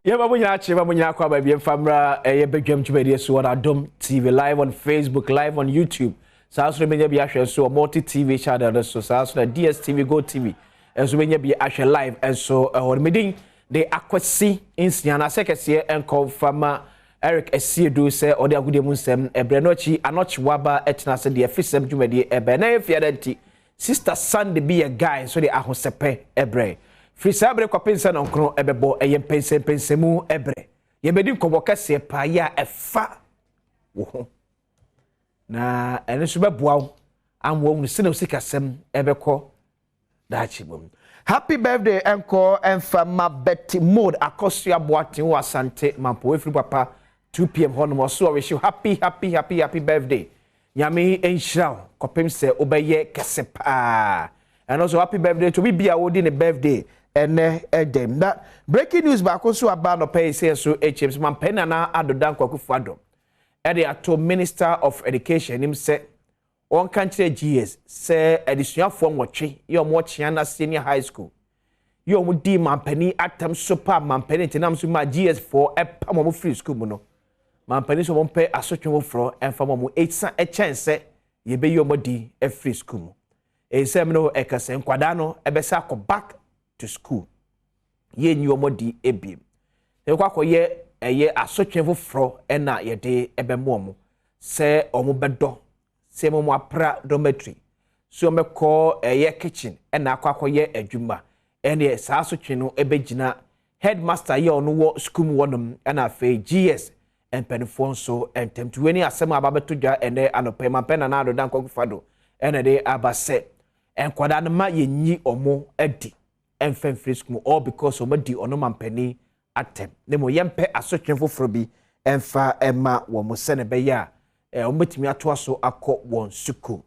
Yɛma mo nyinaa kye ma mo nyinaa kɔ aba bi mfa mmra ɛyɛ badwam dwumadie so wɔ Adom TV, live on Facebook, live on YouTube. Saa nso na bɛnya bi ahwɛ nso wɔ Multi TV channel no so. Saa nso na DSTV, Go TV nso bɛnya bi ahwɛ live nso ɛhɔ. Medin de Akwasi Nsia na asɛ kɛseɛ nkɔ mfa ma Eric Asiedu sɛ ɔde agodie mu nsɛm ɛbrɛ no akyi Anɔkye Waba ɛtena ase deɛ fisɛm dwumadie ɛbɛn na ɛyɛ fiada nti Sister Sandy bi yɛ guy nso de ahosɛpɛ brɛ. Firi saa bere kɔpem sɛ nɔnkron bɛbɔ, ɛyɛ mpɛnsɛmpɛnsɛmu brɛ. Yɛbɛdi nkɔmmɔ kɛseɛ paa yi a ɛfa wo ho. Na ɛno nso bɛboa wo ama woahunu sɛnea wo sikasɛm ɛbɛkɔ daakye mu. Happy birthday ɛnkɔ ɛmfa ma Betty Mode Akosua Boateng wɔ Asante Mampo efiri papa 2 p.m. hɔnom ɔso ɔwish you happy, happy, happy, happy birthday. Nyame nhyira wo kɔpem sɛ wobɛyɛ kɛse paa. Ɛno nso happy birthday to obi bi a wodi ne birthday ɛnɛ ɛdɛm. Na breaking news baako nso aba anɔpɛ yi sɛ nso ekyim so mampanin Nana Addo Dankwa Akufo-Addo ɛde ato Minister of Education anim sɛ wɔnka nkyerɛ GES sɛ adesuafoɔ 8 yɛ wɔn ɔkyea na senior high school yɛ wɔn di mampanin atam so pa mampanin ntenam so ma GES foɔ ɛpam wɔn firi school mu no, mampanin so wɔn pɛ asotwe foforɔ ɛmfa wɔn esa ɛkyɛn sɛ yɛbɛyi wɔn adi afiri school mu. Nsɛm no ɛka sɛ nkwadaa no ɛbɛsɛ akɔ back to school, yɛnyi wɔn adi ebiem, ɛkɔ akɔyɛ ɛyɛ asotwe foforɔ ɛna yɛde ɛbɛmo wɔn sɛ wɔn bɛdɔ sɛ wɔn apra dormitory so wɔn bɛkɔ ɛyɛ kitchen ɛna akɔ akɔyɛ adwuma. Ɛne saa asotwe no ɛbɛgyina headmaster yɛ ɔno wɔ school mu wɔnom ɛna afei GES mpanimfoɔ nso ntɛmtuwe ne asɛm a aba bɛto dwa ɛnɛ anɔpɛ. Mampɛ Nana Addo Dankwa Akufo-Addo ɛna de aba sɛ nkwadaa no ma yɛnyi ɔmo adi ɛmfa mfiri school mu all because ɔmo adi ɔno mampanin atɛm ne mo yɛmpɛ asotwe foforɔ bi ɛmfa ɛma wɔn sɛ ne bɛyɛ a wɔn bɛtumi atoa so akɔ wɔn sukuu.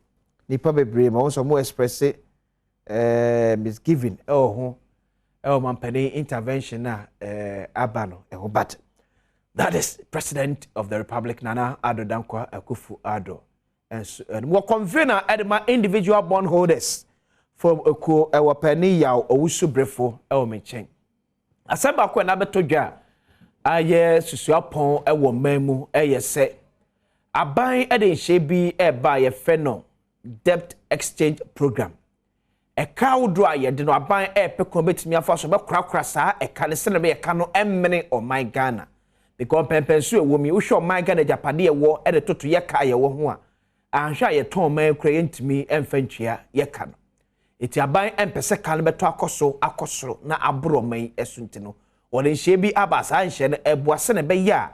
Nipa bebree ma wɔn nso wɔn express misgiving ɛwɔ ho ɛwɔ mampanin intervention a aba no ɛho, but that is President of the Republic Nana Addo Dankwa Akufo-Addo. Nso ɛno wɔ convener ɛde ma individual bond holders from ekuo ɛwɔ panin Yaw Owusu Brefo ɛwɔ me nkyɛn. Asɛm baako a n'abɛtɔ dwa a ayɛ susuapɔn ɛwɔ mman mu ɛyɛ sɛ aban ɛde nhyɛ bi ɛreba a yɛfrɛ no debt exchange program. Ɛka ahodoɔ a yɛde no aban ɛɛpɛ kwan bɛtumi afa so bɛkorakora saa ɛka no sɛnɛ bɛyɛ ka no ɛmmene ɔman Ghana, because mpɛmpɛnso ɛwɔ mu yi, wohwɛ ɔman Ghana agyapadeɛ ɛwɔ ɛde toto yɛ ka a yɛwɔ ho a, ahwɛ a yɛtɔn ɔman kura yɛntumi ɛmfa ntua yɛ ka no. Eti aban ɛmpɛ sɛ ka no bɛtɔ akɔ so akɔ soro na aboro ɔman yi ɛso, nti no wɔde nhyɛ bi aba. Saa nhyɛ no ɛboa sɛ ne bɛyɛ a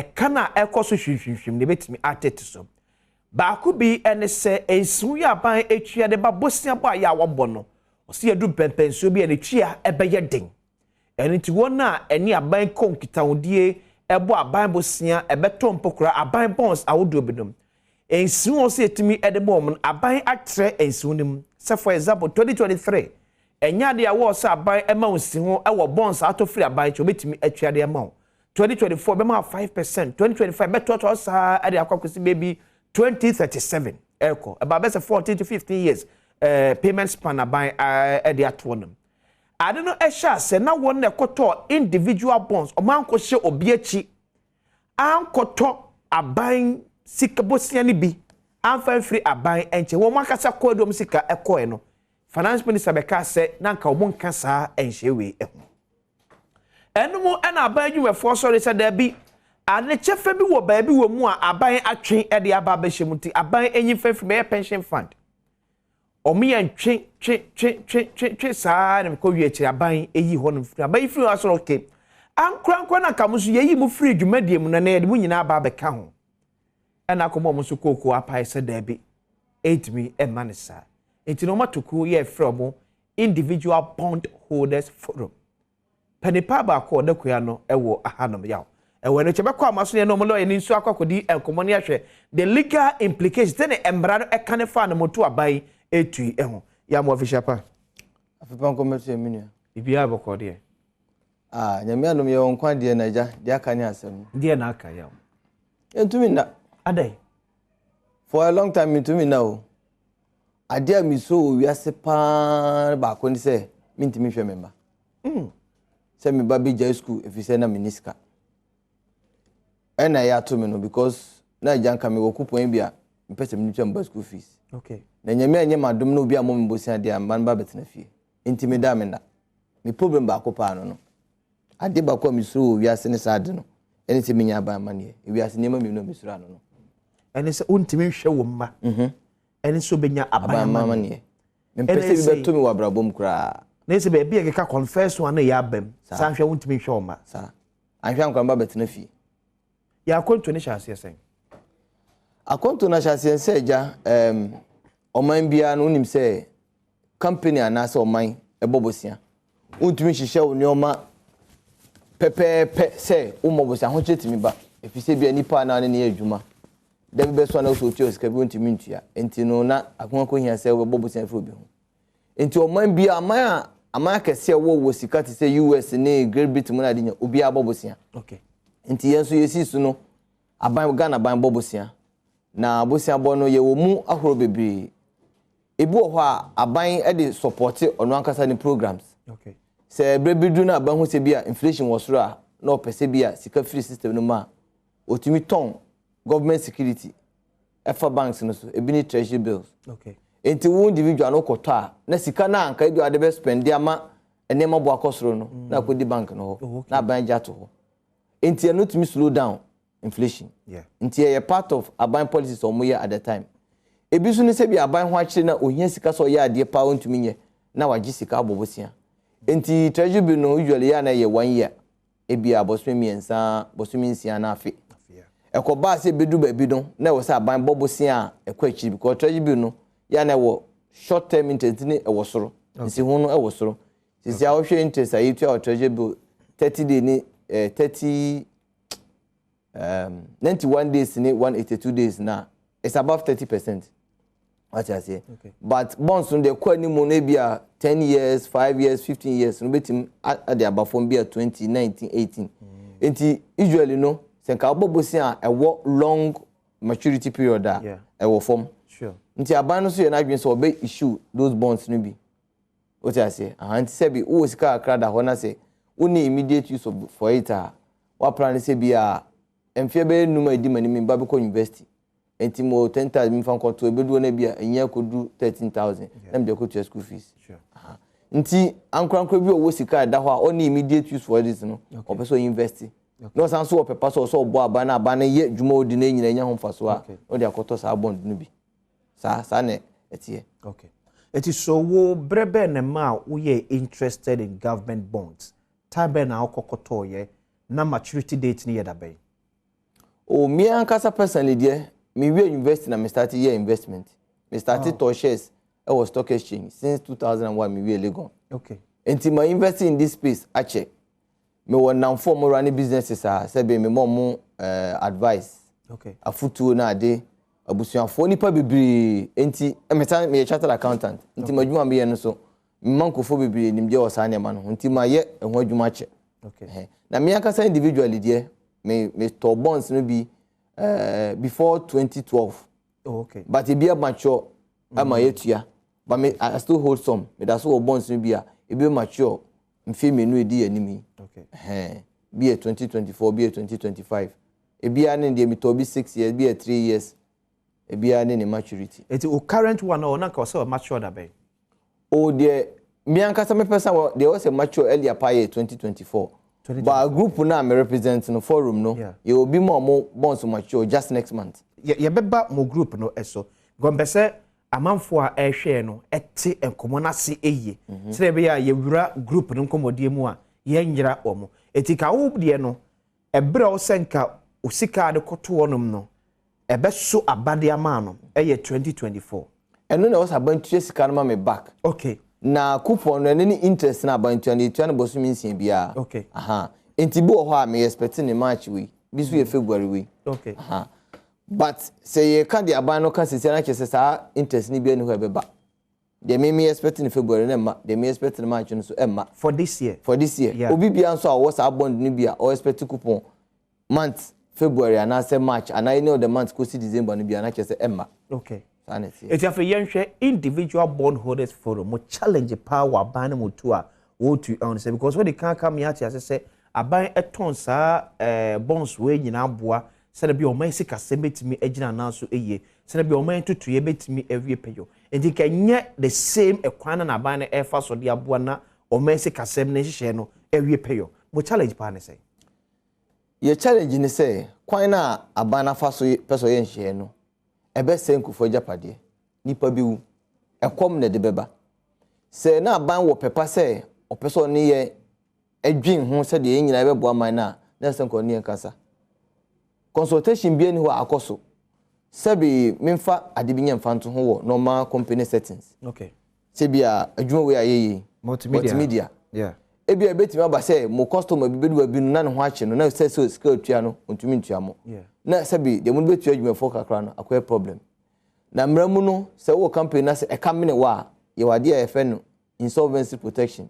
ɛka no a ɛkɔ so hwimhwimhwim na ebɛtumi atete so. Baako bi ɛne sɛ nsiw yɛ aban etua de ba bosia bɔ a yɛ a wɔbɔ no, ɔsi yɛdu mpɛmpɛnsuo bi a ne tua ɛbɛyɛ den. Ɛno nti wɔn a ɛne aban kɔ nkitahodie ɛbɔ aban bosia ɛbɛtɔ mpokora aban bonds ahodoɔ binom, nsiw a ɔsɛ yɛtumi ɛde bɔ wɔn no, aban atrɛ nsiw no mu sɛ, for example, 2023 ɛnyɛ adeɛ a wɔwɔ sɛ aban ɛma wɔn si ho ɛwɔ bonds atɔ firi aban nkyɛn obɛtumi atua de ama wɔn. 2024 bɛma 5%, 2025 bɛtoatoa saa ɛde akɔ akɔsi baabi 2037 ɛkɔ ɛba bɛsɛ 14 to 15 years payment span aban ɛde atoɔ no. Ade no ɛhyɛ ase na wɔn na ɛkɔtɔ individual bonds, ɔmo ankɔhyɛ obi akyi ankɔtɔ aban sika bosia no bi amfa mfiri aban nkyɛn, wɔn akasa kɔɔ de wɔn sika ɛkɔɛ no, finance minister bɛka sɛ na nka wɔn nka saa nhyɛ wei ho. Ɛnum ɛna aban adwumafoɔ sɔre sɛ daabi, ade kyɛfɛ bi wɔ baabi wɔ mu a aban atwe ɛde aba abɛhyɛ mu, nti aban enyi fɛn bɛyɛ pension fund. Wɔn yɛ ntwe twe twe twe twe twe saa na kɔ wie akyire aban eyi hɔ nom firi aban yi firi hɔ asɔrɔ. Okay, ankorankora na nka mo nso yɛyi mo firi dwumadie mu na na yɛde mo nyinaa aba abɛka ho. Ɛna akɔmɔ wɔn nso kooko apae sɛ daabi, ɛntumi ɛmma ne saa. Nti na wɔn ato kuo yɛ frɛ wɔn Individual Bond Holders Forum. Panipa baako a ɔda kua no ɛwɔ ahanom yaw ɛwɔ ɛno kyɛ bɛkɔ ama so yɛn na wɔn lɔɔyɛ ne nso akɔ akɔdi nkɔmɔ ne ahwɛ the legal implications sɛne mmara no ɛka ne fa na moto aban etui ɛho yɛ amo official pa. Afipá nkɔmɛto yɛ mi nua. Biribiara bɔkɔ deɛ. Ah, Nyame adom yɛ wɔn nkwa deɛ na agya deɛ aka ne asɛm no. Deɛ na aka yaw. Yɛntumi nna. Adan. For a long time mentumi nna o. Adeɛ a mesuro wɔ wiase paa baako ne sɛ mentumi nhwɛ me mma. Sɛ me ba bɛgyae school ɛfiri sɛ na menni sika. Ɛna ɛyɛ ato me no because na agya nka mewɔ coupon bi a mepɛ sɛ mede tua me ba school fees. Okay. Na Nyame anyɛ m'adom na obi ammɔ me bosea deɛ a, me ba no ba bɛtena fie. Nti meda a menna. Me problem baako paa no no. Ade baako a mesuro wɔ wiase ne saa ade no, ɛne sɛ menya aban amanneɛ. Ewiase nneɛma mmienu a mesuro ano no. Ɛne sɛ wontumi nhwɛ wo mma. Ɛne sɛ wobɛnya aban amanneɛ. Mempɛ sɛ bi bɛto me wɔ abrabɔ mu koraa. Na ɛsɛ baabi a ɛkeka confess one na ɛyɛ abam. Saa nhwɛ wontumi nhwɛ wo mma. Saa. Anhwɛ ankora mba bɛtena fie. Yɛ akwantuo no hyɛ aseɛ sɛn? Akwantuo no ahyɛ aseɛ sɛ agya, um, ɔman biara no wonim sɛ company anaasɛ ɔman ɛbɔ bosea. Wontumi nhyehyɛ wo nneɛma pɛpɛɛpɛ sɛ wommɔ bosea, ahokyere tumi ba. Ɛfiri sɛ bia nipa a na ne ne yɛ adwuma da bi bɛso a na wosɛ otua sika bi wontumi ntua. Nti no na akɔhia sɛ wobɛbɔ bosea firi obi ho. Nti ɔman biara, aman a aman akɛseɛ wɔ wɔ sika te sɛ US ne Great Britain mu na ade nya, obiara bɔ bosea. Okay. Nti yɛn nso yɛsii so no, aban Ghana aban bɔ bosea. Na bosea bɔ no yɛwɔ mu ahorow bebree. Ebi wɔ hɔ a aban de sɔpɔte ɔno ankasa ne programs. Okay. Sɛ berɛ bi duru na aban hu sɛ bi a inflation wɔ soro a, na ɔpɛ sɛ bi a sika firi system no mu a, ɔtumi tɔn government security ɛfa banks no so, ebi ne treasury bills. Okay. Nti wo individual no kɔtɔ a, na sika no a anka ebi a wɔde bɛ spend ama nneɛma bo akɔ soro no, na akɔdi bank no hɔ, Oh, okay. na aban agye ato hɔ. Nti ɛno tumi slow down inflation. Nti ɛyɛ part of aban policies a wɔyɛ at the time. Ebi nso ne sɛ bi aban ho akyere na ohia sika sɛ ɔyɛ adeɛ paa ɔntumi nyɛ, na wagye sika abɔ bosea. Nti treasury bill no usually yɛ a na ɛyɛ 1 year, ebi a bosome 3, bosome 6 na afe. Ɛkɔbaa sɛ ebedu baabi no na ɛwɔ sɛ aban bɔ bosea a ɛkɔ akyiri because treasury bill no yɛ a na ɛwɔ short term interest ne ɛwɔ soro. Nsiho no ɛwɔ soro. Sisi a wohwɛ interest a yɛtua wɔ treasury bill 30 day ne 30 91 days ne 182 days na it's above 30%. Wate aseɛ? But bonds no deɛ kɔ anim no ebi a 10 years, 5 years, 15 years no bɛtumi ade aba fam bi a 20, 19, 18. Nti usually no sɛ nka wobɔ bosea a ɛwɔ long maturity period a ɛwɔ fam. Nti aban no nso yɛ n'adwene sɛ ɔbɛ issue those bonds no bi. Wote aseɛ? Aha, nti sɛ bi wowɔ sika kakra da hɔ na sɛ wonni immediate use of for it a, woaplan ne sɛ bi a mfeɛ bɛyɛ 5 a ɛdi m'anim meba bɛkɔ university. Nti mo 10,000 memfa nkɔto ɛbɛduru no bi a ɛnyɛ akɔduru 13,000 na mede akɔtua school fees. Aha. Nti ankorankora bi a ɔwɔ sika a ɛda hɔ a ɔnni immediate use for it no, ɔpɛ sɛ ɔinvest. Na ɔsan so wɔ pɛpa sɛ ɔsɛ ɔbɔ aban na aban no yɛ adwuma a ɔdi no nyinaa nya ho mfasoɔ a, na ɔde akɔtɔ saa bond no bi. Saa saa na ɛteɛ. Okay. Eti so wo berɛ bɛn na ma a woyɛ interested in government bonds? Time bɛn na wokɔkɔtɔɔyɛ na maturity date no yɛ da bɛn? Oh, me ankasa personally deɛ, me wie university na me start yɛ investment. Me start tɔ shares ɛwɔ stock exchange since 2001 me wie Legon. Okay. Nti ma invest in this space akyɛ. Me wɔ nnamfo a wɔn running businesses a sɛbe me ma wɔn advice. Okay. Afutuo na ade abusuafoɔ nipa bebree nti me san me yɛ chartered accountant nti ma adwuma me yɛ no so me ma nkurɔfoɔ bebree nimdeɛ wɔ saa nneɛma no ho nti ma yɛ ɛho adwuma kyɛ. Okay. Na me ankasa individually deɛ me tɔ bonds no bi before 2012. Oh, okay. But ebi amature ama yɛtua. But me I still hold some. Me da so wɔ bonds no bi a ebi mature mfe 2 edi anim yi. Okay. Bi yɛ 2024, bi yɛ 2025. Ebi ne deɛ metɔ bi 6 years, bi yɛ 3 years. Ebi ne ne maturity. Eti o current one no na nka ɔsɛ mature da bɛn? O deɛ me ankasa me pɛ sɛ deɛ ɔsɛ mature earlier pa yɛ 2024. But group na me represent no forum no, yɛ obi ma ɔmo bonds mature just next month. Yɛbɛba mo group no ɛso. Gɔmpɛ sɛ amanfo a ɛhwɛ no ɛte nkɔmɔ n'ase eyie. Sɛ ɛbɛyɛ a yɛwura group no nkɔmɔdie mu a yɛnyera wɔn. Eti ka wo deɛ no ɛbrɛ wo sɛ nka osika de kɔto wɔnom no ɛbɛso abade ama no ɛyɛ 2024. Ɛno na ɛwɔ sɛ aban tua sika no ma me back. Okay. Na coupon no ɛno ne interest na aban tua no yɛtua no bosome 6 biara. Okay. Aha. Nti bi wɔ hɔ a me expect ne March wei, bi so yɛ February wei. Okay. Aha. But sɛ yɛka de aban no ka sisi na kyerɛ sɛ saa interest ni bi ani hɔ ɛbɛba. Deɛ me expect ne February na ɛmma, deɛ me expect ne March no so ɛmma. For this year. For this year. Yeah. Obi bia nso a ɔwɔ saa bond no bi a ɔ expect coupon month February anaasɛ March anaa any of the month kɔsi December no bi a na kyerɛ sɛ ɛmma. Okay. Saa na ɛteɛ. Eti afei yɛnhwɛ Individual Bondholders Forum mo challenge paa wɔ aban no mu to a Wɔretu ɛho sɛ because wɔde kan ka mmea ate ase sɛ aban ɛtɔn saa bonds wei nyinaa boa sɛdeɛ bi ɔman sikasɛm bɛtumi agyina nan so yie, sɛdeɛ bi ɔman ntotoeɛ bɛtumi awie pɛyɔ. Nti kɛnyɛ the same ɛkwan na n'aban no ɛfa so de aboa na ɔman sikasɛm ne nhyehyɛ no awie pɛyɔ. Mo challenge paa ne sɛ? Yɛ challenge ne sɛ kwan na aban nafa so pɛ sɛ ɔyɛ nhyehyɛ no, ɛbɛsɛ nkurɔfoɔ agyapadeɛ, nipa bi wu, ɛkɔm na ɛde bɛba. Sɛ na aban wɔ pɛpa sɛ ɔpɛ sɛ ɔne yɛ ɛdwen ho sɛdeɛ yɛn nyinaa bɛboa man no a, na ɛsɛ nka ɔne yɛn kasa. Consultation bi ani hɔ a akɔ so. Sɛbi, memfa ade bi nyɛ mfa nto ho wɔ normal company settings. Sɛbi a adwuma wei a yɛyɛ, multimedia, multimedia, ebi a ebetumi aba sɛ mo customer bi bɛdu baabi no na ne ho akye no, na sɛ sika otua no ntumi ntua mo, na sɛbi deɛ mo de bɛtua adwumafoɔ kakra no akɔyɛ problem. Na mmerɛ mu no, sɛ wowɔ company na sɛ ɛka mene wɔ a, yɛwɔ adeɛ a yɛfrɛ no insolvency protection.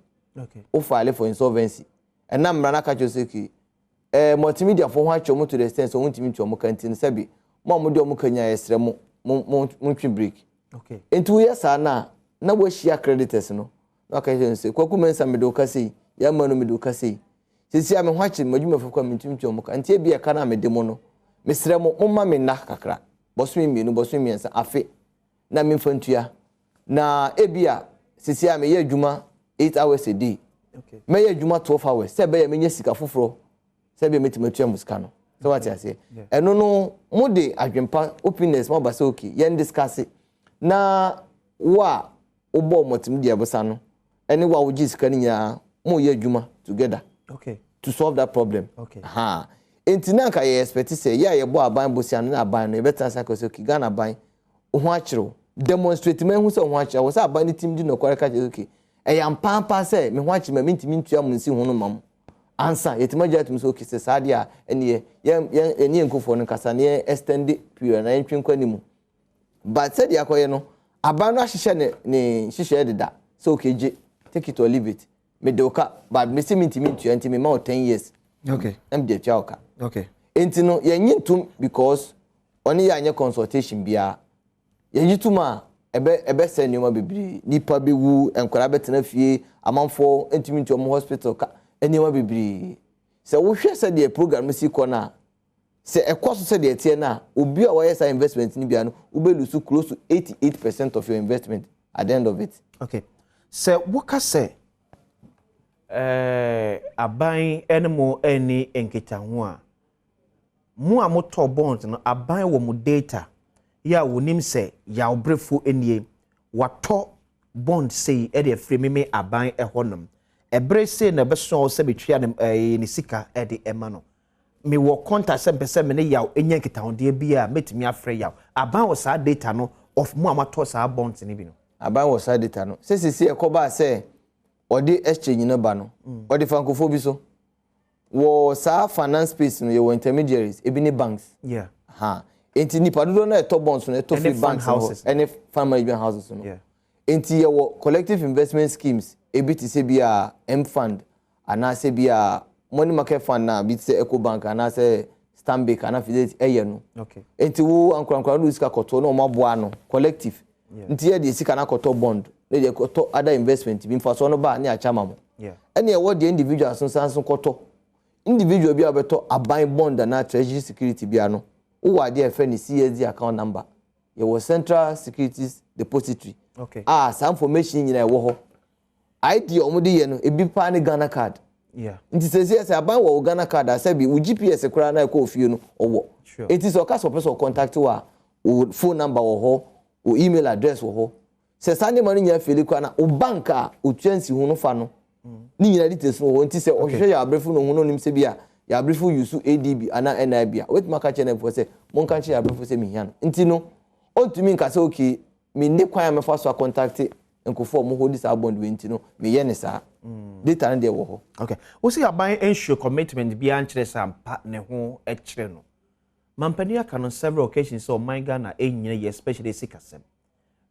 Wo file for insolvency, ɛna mmara no aka kyerɛ sɛ ki multimedia fo ho akyɛ ɔmo to the extent sɛ ɔmo ntumi ntua ɔmo ka, nti no sɛbi mo a mo de ɔmo ka nyinaa, yɛsrɛ mo, mo ntwe break. Nti woyɛ saa na woahyia creditors no na waka kyerɛ no sɛ Kwaku Mɛnsa, mede wo ka sei, yɛama no mede wo ka sei, sisi a me ho akye m'adwumafo kɔ a mentumi ntua ɔmo ka, nti ebi ɛka no a mede mo no, mesrɛ mo, momma me nna kakra, bɔsome 2, bɔsome 3, afe na memfa ntua. Na ebi a sisi a meyɛ adwuma 8 hours a day, mɛyɛ adwuma 12 hours sɛ ɛbɛyɛ menya sika foforɔ sɛ ɛbɛyɛ mɛtumi atua mo sika no. Sɛ wate aseɛ, ɛno no mo de adwempa, openness mo aba sɛ okay, yɛn discuss, na wo a wobɔ multimedia bosa no ɛne wo a wogye sika no nyinaa, mo yɛ adwuma together to solve that problem. Ha nti na nka yɛ expect sɛ yɛ a yɛbɔ aban bosia no na aban no yɛbɛtena ase akɔ sɛ okay, Ghana aban wo ho akyerɛw, demonstrate ma ehu sɛ wo ho akyerɛw wɔ sɛ aban no tim di nɔkware ka kyerɛ, okay, ɛyɛ ampaampa sɛ me ho akyerɛ ma mentumi ntua mo nsi ho no ma mo ansa yɛtumi agye atum sɛ okay, sɛ saa deɛ a, ɛneɛ yɛn yɛn ɛne yɛn nkofoɔ no kasa ne yɛn extend period na yɛntwe nkɔ anim. But sɛdeɛ akɔyɛ no, aban no ahyehyɛ ne nhyehyɛeɛ deda sɛ okay, gye, take it or leave it, mede wo ka, but mesi mentumi ntua, nti mema wo 10 years na mede atua wo ka. Nti no yɛnyi ntom because ɔne yɛ anyɛ consultation biara. Yɛgye tom a, ɛbɛsɛ nneɛma bebree, nipa bɛwu, nkwadaa bɛtena fie, amanfoɔ ntumi ntua ɔmo hospital ka, nneɛma bebree. Sɛ wohwɛ sɛdeɛ program no si kɔ no a, sɛ ɛkɔ so sɛdeɛ ɛteɛ no a, obi a wɔyɛ saa investment no bia no, wobɛ lose close to 88% of your investment at the end of it. Okay, sɛ woka sɛ aban ne mo ani nkitaho a, mo a motɔ bonds no, aban wɔ mo data yɛ a wɔnim sɛ yawbrɛfo nie, watɔ bond sei ɛde afiri meme aban ɛhɔnom, ɛberɛ sei na ɛbɛso wo sɛ metua ne sika ɛde ɛma no. Mewɔ contact sɛ mpɛ sɛ me ne yaw ɛnya nkitahodeɛ bi a, mɛtumi afrɛ yaw. Aban wɔ saa data no of mo a matɔ saa bonds no bi no? Aban wɔ saa data no. Sɛ sisi ɛkɔbaa sɛ ɔde exchange no ba no, ɔde fa nkurɔfoɔ bi so wɔ saa finance space no. Yɛwɔ intermediaries, ebi ne banks. Ha nti nipa dodoɔ no a ɛtɔ bonds no, ɛtɔ ɛne free fund banks no hɔ, houses. Ɛne fund management houses no. Nti yɛwɔ collective investment schemes, ebi te sɛ bi a M Fund anaasɛ bi a money market fund na bi te sɛ Ecobank anaasɛ Stanbic anaa Fidelity ɛyɛ no. Nti wo ankorankora no sika kɔtɔ na wɔn aboa no collective. Nti yɛ de sika no akɔtɔ bond na yɛ kɔtɔ other investment bi, mfasoɔ no ba ne akyɛ ama mo. Ɛne ɛwɔ deɛ individuals nsan so kɔtɔ. Individual bi a wɔbɛtɔ aban bond anaa treasury security bi ano, wowɔ adeɛ a yɛfrɛ no CSD account number. Yɛwɔ Central Securities Depository a saa information nyinaa ɛwɔ hɔ. ID a wɔde yɛ no ebi paa ne Ghana Card. Nti sɛ sɛ aban wɔ wo Ghana Card a, sɛbi wo GPS koraa na ɛkɔ ofie no ɔwɔ. Nti sɛ ɔka sɛ ɔpɛ sɛ ɔ contact wo a, wo phone number wɔ hɔ, wo email address wɔ hɔ. Sɛ saa nneɛma no nyinaa feli koraa na wo bank a otua nsi ho no fa no ne nyinaa details no wɔ hɔ. Nti sɛ ɔhwehwɛ yɛ abrɛfo no ho no, onim sɛ bi a yɛ abrɛfo use ADB anaa NIB a, wetumi aka kyerɛ no sɛ monka kyerɛ yɛ abrɛfo sɛ mehia no. Nti no ɔntumi nka sɛ okay, menni kwan a mɛfa so a contact nkurɔfoɔ a wɔn hold saa bond wei, nti no meyɛ ne saa. Data no deɛ wɔ hɔ. Okay, wosi aban nsuo commitment biara nkyerɛ sɛ ampa ne ho kyerɛ no. Mampanin aka no several occasions sɛ ɔman Ghana ɛnyina yɛ, especially sikasɛm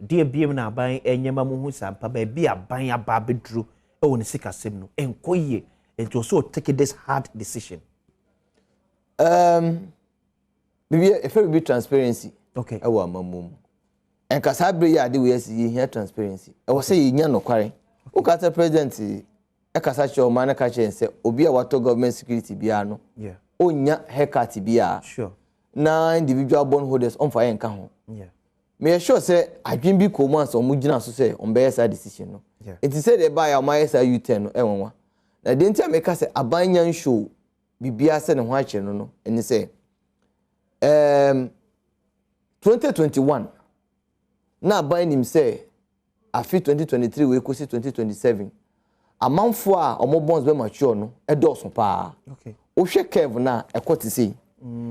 deɛ biem na aban ɛnyɛma mu ho sɛ ampa baabi aban aba abɛduro ɛwɔ ne sikasɛm no ɛnkɔ yie, nti ɔsɛ ɔ take this hard decision. Bibi ɛfɛ bibi transparency ɛwɔ amammuo mu. Nka saa bere yi a ade wei asi, yɛhia transparency. Ɛwɔ sɛ yɛnya nokware. Woka sɛ president Ɛkasa kyerɛ ɔman no, ka kyerɛ sɛ obi a watɔ government security biara no, ɔnya haircut biara na individual bond holders ɔmfa yɛn nka ho. Meyɛ sure sɛ adwene bi kɔ mu ansa ɔmo gyina so sɛ ɔmo bɛyɛ saa decision no. Nti sɛ deɛ ɛbaayɛ a ɔmo ayɛ saa U-turn no, ɛnwanwa. Na deɛ nti a meka sɛ aban nya nhyɛ biribiara sɛ ne ho akyerɛ no, ɛne sɛ 2021 na aban nim sɛ afe 2023 wei kɔsi 2027, amanfoɔ a ɔmo bonds bɛ mature no ɛdɔɔso paa. Wohwɛ curve na ɛkɔ te sei,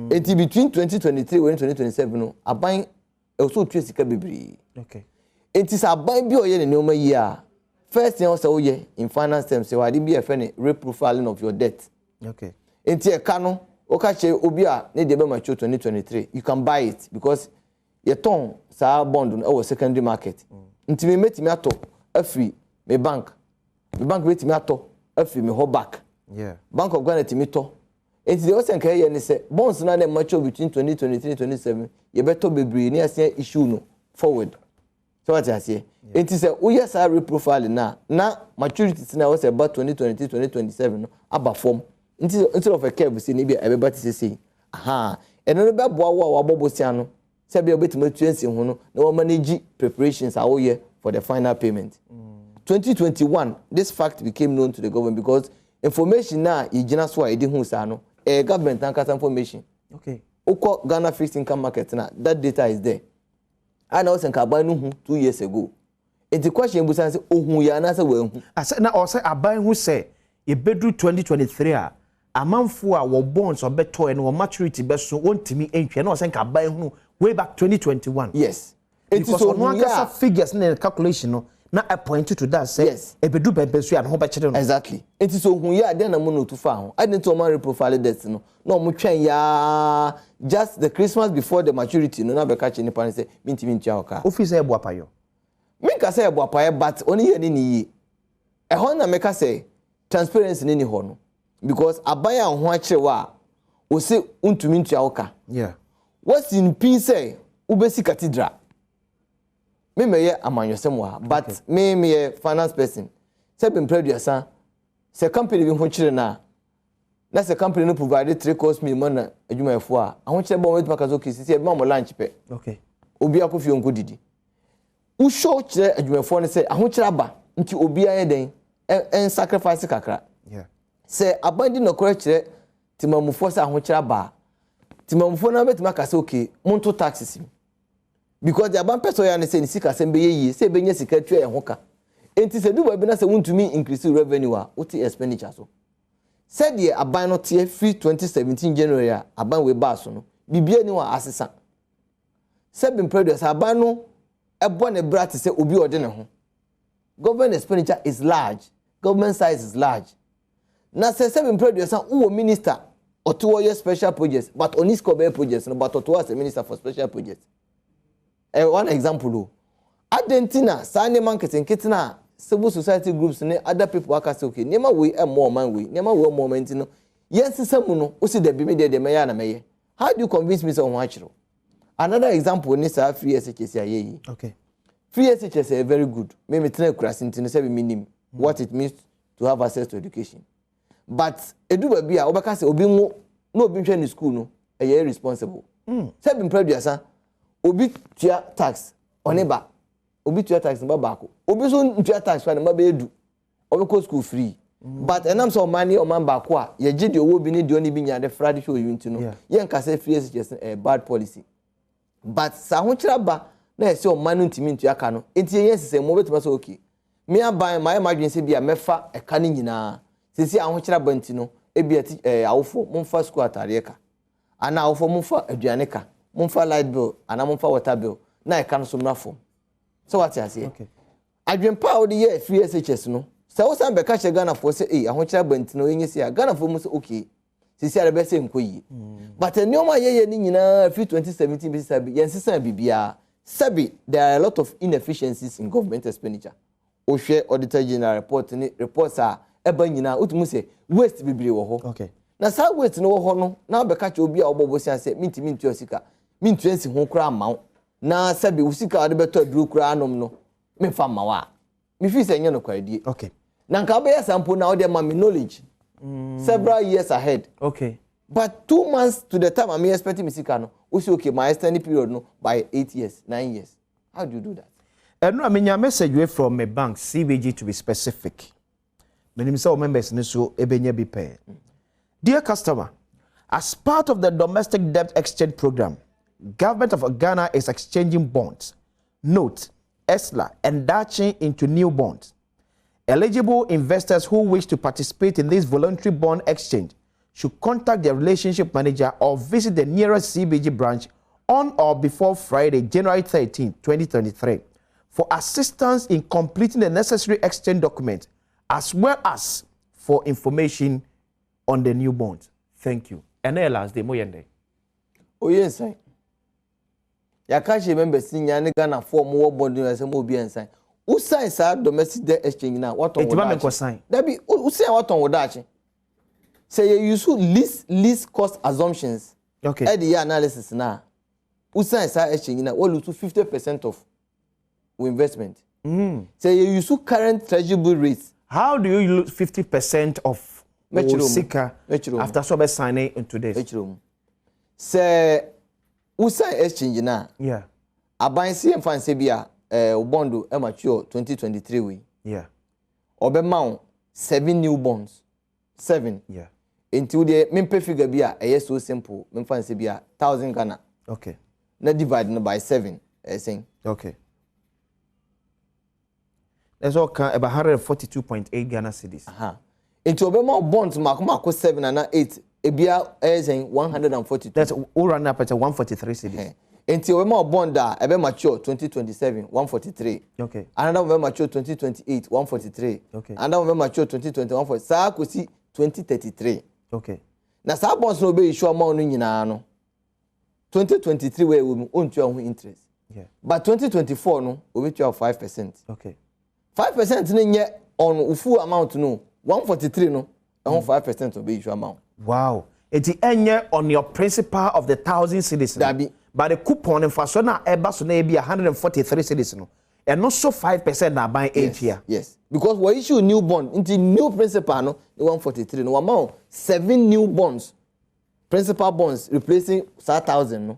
eti between 2023 wei ne 2027 no, aban ɛwɔ sɛ otua sika bebree. Eti sɛ aban bi a ɔyɛ ne nneɛma yie a, first thing ɔsɛ woyɛ in finance terms sɛ wɔade bi a yɛfrɛ no reprofiling of your debt. Nti ɛka no, woka kyerɛ obi a ne deɛ bɛ mature 2023, you can buy it because yɛtɔn saa bond no ɛwɔ secondary market. Nti mi mɛtumi atɔ afiri me bank, me bank bɛtumi atɔ afiri me hɔ back. Bank of Ghana tumi tɔ. Nti deɛ ɔsɛ nka yɛ ne sɛ bonds na na mature between 2023 27, yɛbɛtɔ bebree ne yɛsɛn issue no forward. Sɛ wate aseɛ? Nti sɛ woyɛ saa reprofiling na maturity na ɛwɔ sɛ ɛba 2023 2027 no aba fam. Nti instead of a curve sei ne bi a ɛbɛba te sɛ sei aha, ɛno no bɛboa wo a wabɔ bosia no sɛ bia wobɛtumi atua nsi ho no na wɔn manage preparations a woyɛ for the final payment. 2021, this fact became known to the government because information na yɛgyina so a yɛde hu saa no, ɛyɛ government ankasa information. Wokɔ Ghana fixed income market na that data is there a na wɔsɛ nka aban no hu 2 years ago. Nti question busa sɛ ohun yɛ anaasɛ wɔnhu? Asɛ na ɔsɛ aban hu sɛ yɛbɛduru 2023 a, amanfoɔ a wɔ bonds ɔbɛtɔɛ no, wɔ maturity bɛso, wɔntumi ntwa, na ɔsɛ nka aban hu way back 2021. Yes. Because ɔno ankasa figures ne calculation no na point to that sɛ ebedu bɛnbɛn so a, ne ho bɛkyerɛ no. Exactly. Nti sɛ ohun yɛ adeɛ na mo na otu fa ho adi, nti wɔn reprofile debt no na wɔn twɛn yaa just the Christmas before the maturity no na bɛka kyerɛ nipa no sɛ mintimi ntua ɔka. Ofi sɛ ɛbu apayɔ. Minka sɛ ɛbu apayɔ, but ɔne yɛ ne ne yie. Ɛhɔ na mɛka sɛ transparency ne ni hɔ no, because aban a ho akyerɛ wɔ a osi ntumi ntua ɔka, wɔsi mpin sɛ wobɛsi cathedral. Me mɛyɛ amanyɔsɛm wɔ ha, but me meyɛ finance person. Sɛ bɛmpɛ aduasa sɛ company bi ho kyerɛ no a, na sɛ company no provide three course meal ma na adwumayɛfoɔ a, ahokyerɛ bɔ wɔn, bɛtumi aka sɛ okay, sisi ɛbɛma mo lunch pɛ, obi akɔ fie nkɔ didi. Wosɔ kyerɛ adwumayɛfoɔ no sɛ ahokyerɛ aba nti obiara yɛ den ɛn sacrifice kakra. Sɛ aban di nɔkorɛ kyerɛ temamufoɔ sɛ ahokyerɛ aba a, temamufoɔ no bɛtumi aka sɛ okay, monto taxes mu, because the aban pɛ sɛ ɔyɛ ne sɛ ne sika sɛm bɛyɛ yie, sɛ ɛbɛnya sika tua yɛn ho ka. Nti sɛ duba bi na sɛ wontumi increase revenue a, wote expenditure so. Sɛdeɛ aban no teɛ firi 2017 January a aban wei baa so no, biribiara ni hɔ a asesa. Sɛbi mpɛ sɛ aban no ɛbɔ ne bra te sɛ obi a ɔde ne ho. Government expenditure is large, government size is large. Na sɛ sɛbi mpɛ aduasa wowɔ minister ɔte hɔ yɛ special projects, but ɔni sika ɔbɛyɛ projects no, but ɔte hɔ as a minister for special projects. Ɛyɛ one example o. Adan ti na saa nneɛma nketenkete na civil society groups ne other people aka sɛ okay, nneɛma wei ɛmmɔ ɔman wei, nneɛma wei ɛmmɔ ɔman, ti no yɛn sisa mu no, o si dabi, mi deɛ mɛyɛ ana mɛyɛ. How do you convince me sɛ ɔho akyerɛw? Another example ne saa free SHS a yɛ yi. Free SHS yɛ very good. Me me tena akurase nti no, sɛ mi nim what it means to have access to education. But edu baabi a wɔbɛka sɛ obi nwo na obi nhwɛ ne school no, ɛyɛ irresponsible. Sɛ bi mpɛ aduasa, obi tua tax ɔne ba, obi tua tax ne ba baako, obi nso ntua tax fa ne ba bɛyɛ du, ɔbɛkɔ school free. But ɛnam sɛ ɔman ne ɔman baako a yɛgye deɛ ɔwɔ bi ne deɛ ɔne bi nya de fra de hwɛ oyi nti no, yɛn kasa free SHS ɛyɛ bad policy. But sɛ ahokyerɛ ba na yɛsɛ ɔman no ntumi ntua ka no, nti yɛn sisɛ mu obetuma sɛ okay, me aban maa yɛ ma adwene sɛ bi a mɛfa ɛka no nyinaa. Sisi ahokyerɛ aba nti no, ebi ɛti awofo momfa school ataadeɛ ka, anaa awofo momfa aduane ka, momfa light bill anaa momfa water bill, na ɛka no so mmra fam. Sɛ wate aseɛ? Adwempa a wɔde yɛ free SHS no, sɛ wosan bɛka kyerɛ Ghanafoɔ sɛ ee, ahokyerɛ aba nti no yɛnyɛ si a, Ghanafoɔ mu sɛ okay, sisi a bɛsɛ nkɔ yie. But nneɛma a yɛyɛ ne nyinaa firi 2017 bi sisa bi, yɛn sisan biribiara. Sɛbi, there are a lot of inefficiencies in government expenditure. Wohwɛ Auditor General report ne reports a ɛba nyinaa, wotumi sɛ waste bebree wɔ hɔ. Na saa waste no wɔ hɔ no, na abɛka kyerɛ obi a ɔbɔ bosia sɛ mintimi ntua sika, mintua nsi ho koraa mma wo, na sɛbi wo sika a wɔde bɛtɔ aduro koraa anom no, memfa mma wo a, mefi sɛ ɛnyɛ nokwaredie. Na nka wobɛyɛ saa mpo na wode ma me knowledge several years ahead. But 2 months to the time I'm expecting me sika no, wosi okay, my extended period no by 8 years, 9 years. How do you do that? Ɛno a menya message wei from my bank, CBG to be specific. Menim sɛ wo members no so ɛbɛnya bi pɛɛ. Dear customer, as part of the domestic debt exchange program, Government of Ghana is exchanging bonds, note, ESLA and Daakye into new bonds. Eligible investors who wish to participate in this voluntary bond exchange should contact their relationship manager or visit the nearest CBG branch on or before Friday, January 13, 2023, for assistance in completing the necessary exchange documents as well as for information on the new bonds. Thank you. And then last day, mo yende. Oye nsan. Yɛaka kyerɛ members nyinaa ne Ghanafoɔ a wɔwɔ bond no sɛ mo obi nsan. Wosan saa domestic debt exchange na watɔn wɔ daakye. Sign. Dabi, wosan watɔn wɔ daakye. Sɛ yɛ use least cost assumptions ɛde yɛ analysis na wosan saa exchange na wɔ lose 50% of wo investment. Sɛ yɛ use current treasury bill rates. How do you lose 50% of wo sika after so bɛ sign into this? Mɛkyerɛ mu. Sɛ wosan exchange na aban si yɛn fa nsɛ bi a ɛɛ bond mature 2023 wei, ɔbɛma wo seven new bonds, seven. Nti wo deɛ, mempɛ figure bi a ɛyɛ so simple, memfa nsɛ bi a 1,000 Ghana na divide no by seven, ɛyɛ sɛn? Okay. That's all about 142.8 Ghana cedis. Nti ɔbɛma wo bonds mako mako seven ana eight, ebia ɛyɛ sɛn? 142. That's all run up at 143 cedis. Nti ɔbɛma wo bond a ɛbɛ mature 2027, 143. Another one bɛ mature 2028, 143. Another one bɛ mature 2020, 140, saa kòsi 2033. Na saa bonds na ɔbɛ issue ama wo no nyinaa no, 2023 wɔ ɛwɔ mu, ɔntua ho interest. But 2024 no, ɔbɛtua 5%. 5% no nyɛ on full amount no, 143 no ɛho 5% ɔbɛ issue ama wo. Wow. Eti ɛnyɛ on your principal of the 1,000 cedis no? Dabi. But the coupon nfaso na ɛba so na ebi 143 cedis no, ɛno so 5% na aban etua? Yes, because wɔ issue new bond nti new principal no ne 143 no, wɔn ma seven new bonds, principal bonds replacing saa 1,000 no.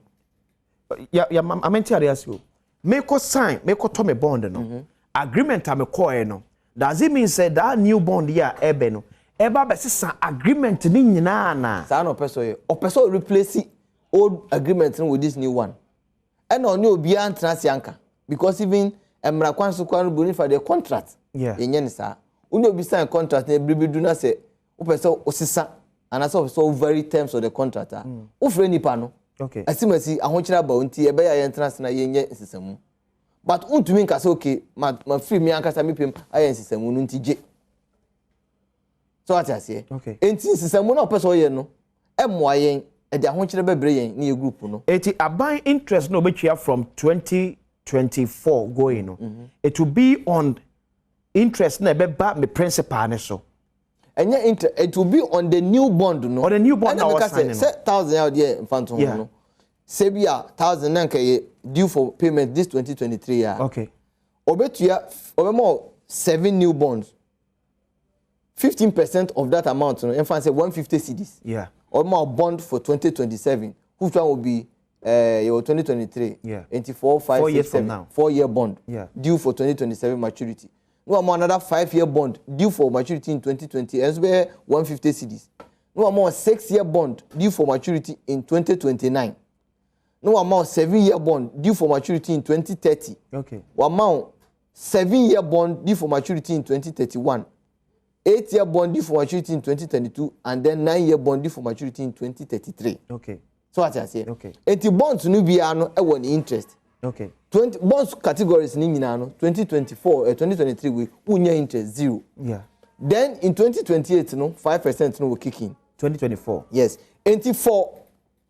Ya amente ade ase o. Mekɔ sign, mekɔ tɔ me bond no. Agreement a mekɔɛ no, does it mean say that new bond yi a ɛbɛ no, ɛba bɛsesa agreement ne nyinaa na? Saa na ɔpɛ sɛ ɔyɛ. Ɔpɛ sɛ ɔreplace old agreement no with this new one. Ɛna ɔne obiara ntena ase anka, because even mmara kwan so kwan no, buroni fa deɛ contract yɛnyɛ ne saa. Wone obi sign contract na ebiri bi du na sɛ wopɛ sɛ ɔsesa anaasɛ wopɛ sɛ ɔvary terms of the contract a, wofrɛ nipa no. Asimasi ahokyere aba, nti ɛbɛyɛ a yɛntena ase na yɛnyɛ nsesamu, but wontumi nka sɛ okay, ma firi mi ankasa mi pɛm ayɛ nsesamu no nti gye so, wate aseɛ? Okay. Nti nsesamu no a ɔpɛ sɛ ɔyɛ no, ɛmmoa yɛn, ɛde ahokyere bɛbrɛ yɛn ne yɛ group no. Eti aban interest na obetua from 2024 going no, it will be on interest na ɛbɛba me principal ne so? Ɛnyɛ interest, it will be on the new bond no. On the new bond na ɛna meka ɔsign sɛ no. Sɛ 1,000 a ɔde yɛ mfa nto ho no, sɛ bi a 1,000 na nka yɛ due for payment this 2023 a, ɔbɛtua, ɔbɛma wo seven new bonds, 15% of that amount no, ɛnfa sɛ 150 cedis. Ɔbɛma wo bond for 2027, which one will be yɛwɔ 2023, nti four, five, 4 six, years from seven, now. 4-year bond due for 2027 maturity. Na wɔn another 5-year bond due for maturity in 2020, ɛnso bɛyɛ 150 cedis. Na wɔn 6-year bond due for maturity in 2029. Na wɔn 7-year bond due for maturity in 2030. Wɔn 7-year bond due for maturity in 2031, 8-year bond due for maturity in 2032, and then 9-year bond due for maturity in 2033. So wate aseɛ? Okay. Eti bonds no biara no ɛwɔ ne interest. 20 bonds categories ni nyinaa no, 2024, 2023 wei, wunya interest zero. Then in 2028 no, 5% no will kick in. 2024. Yes, enti for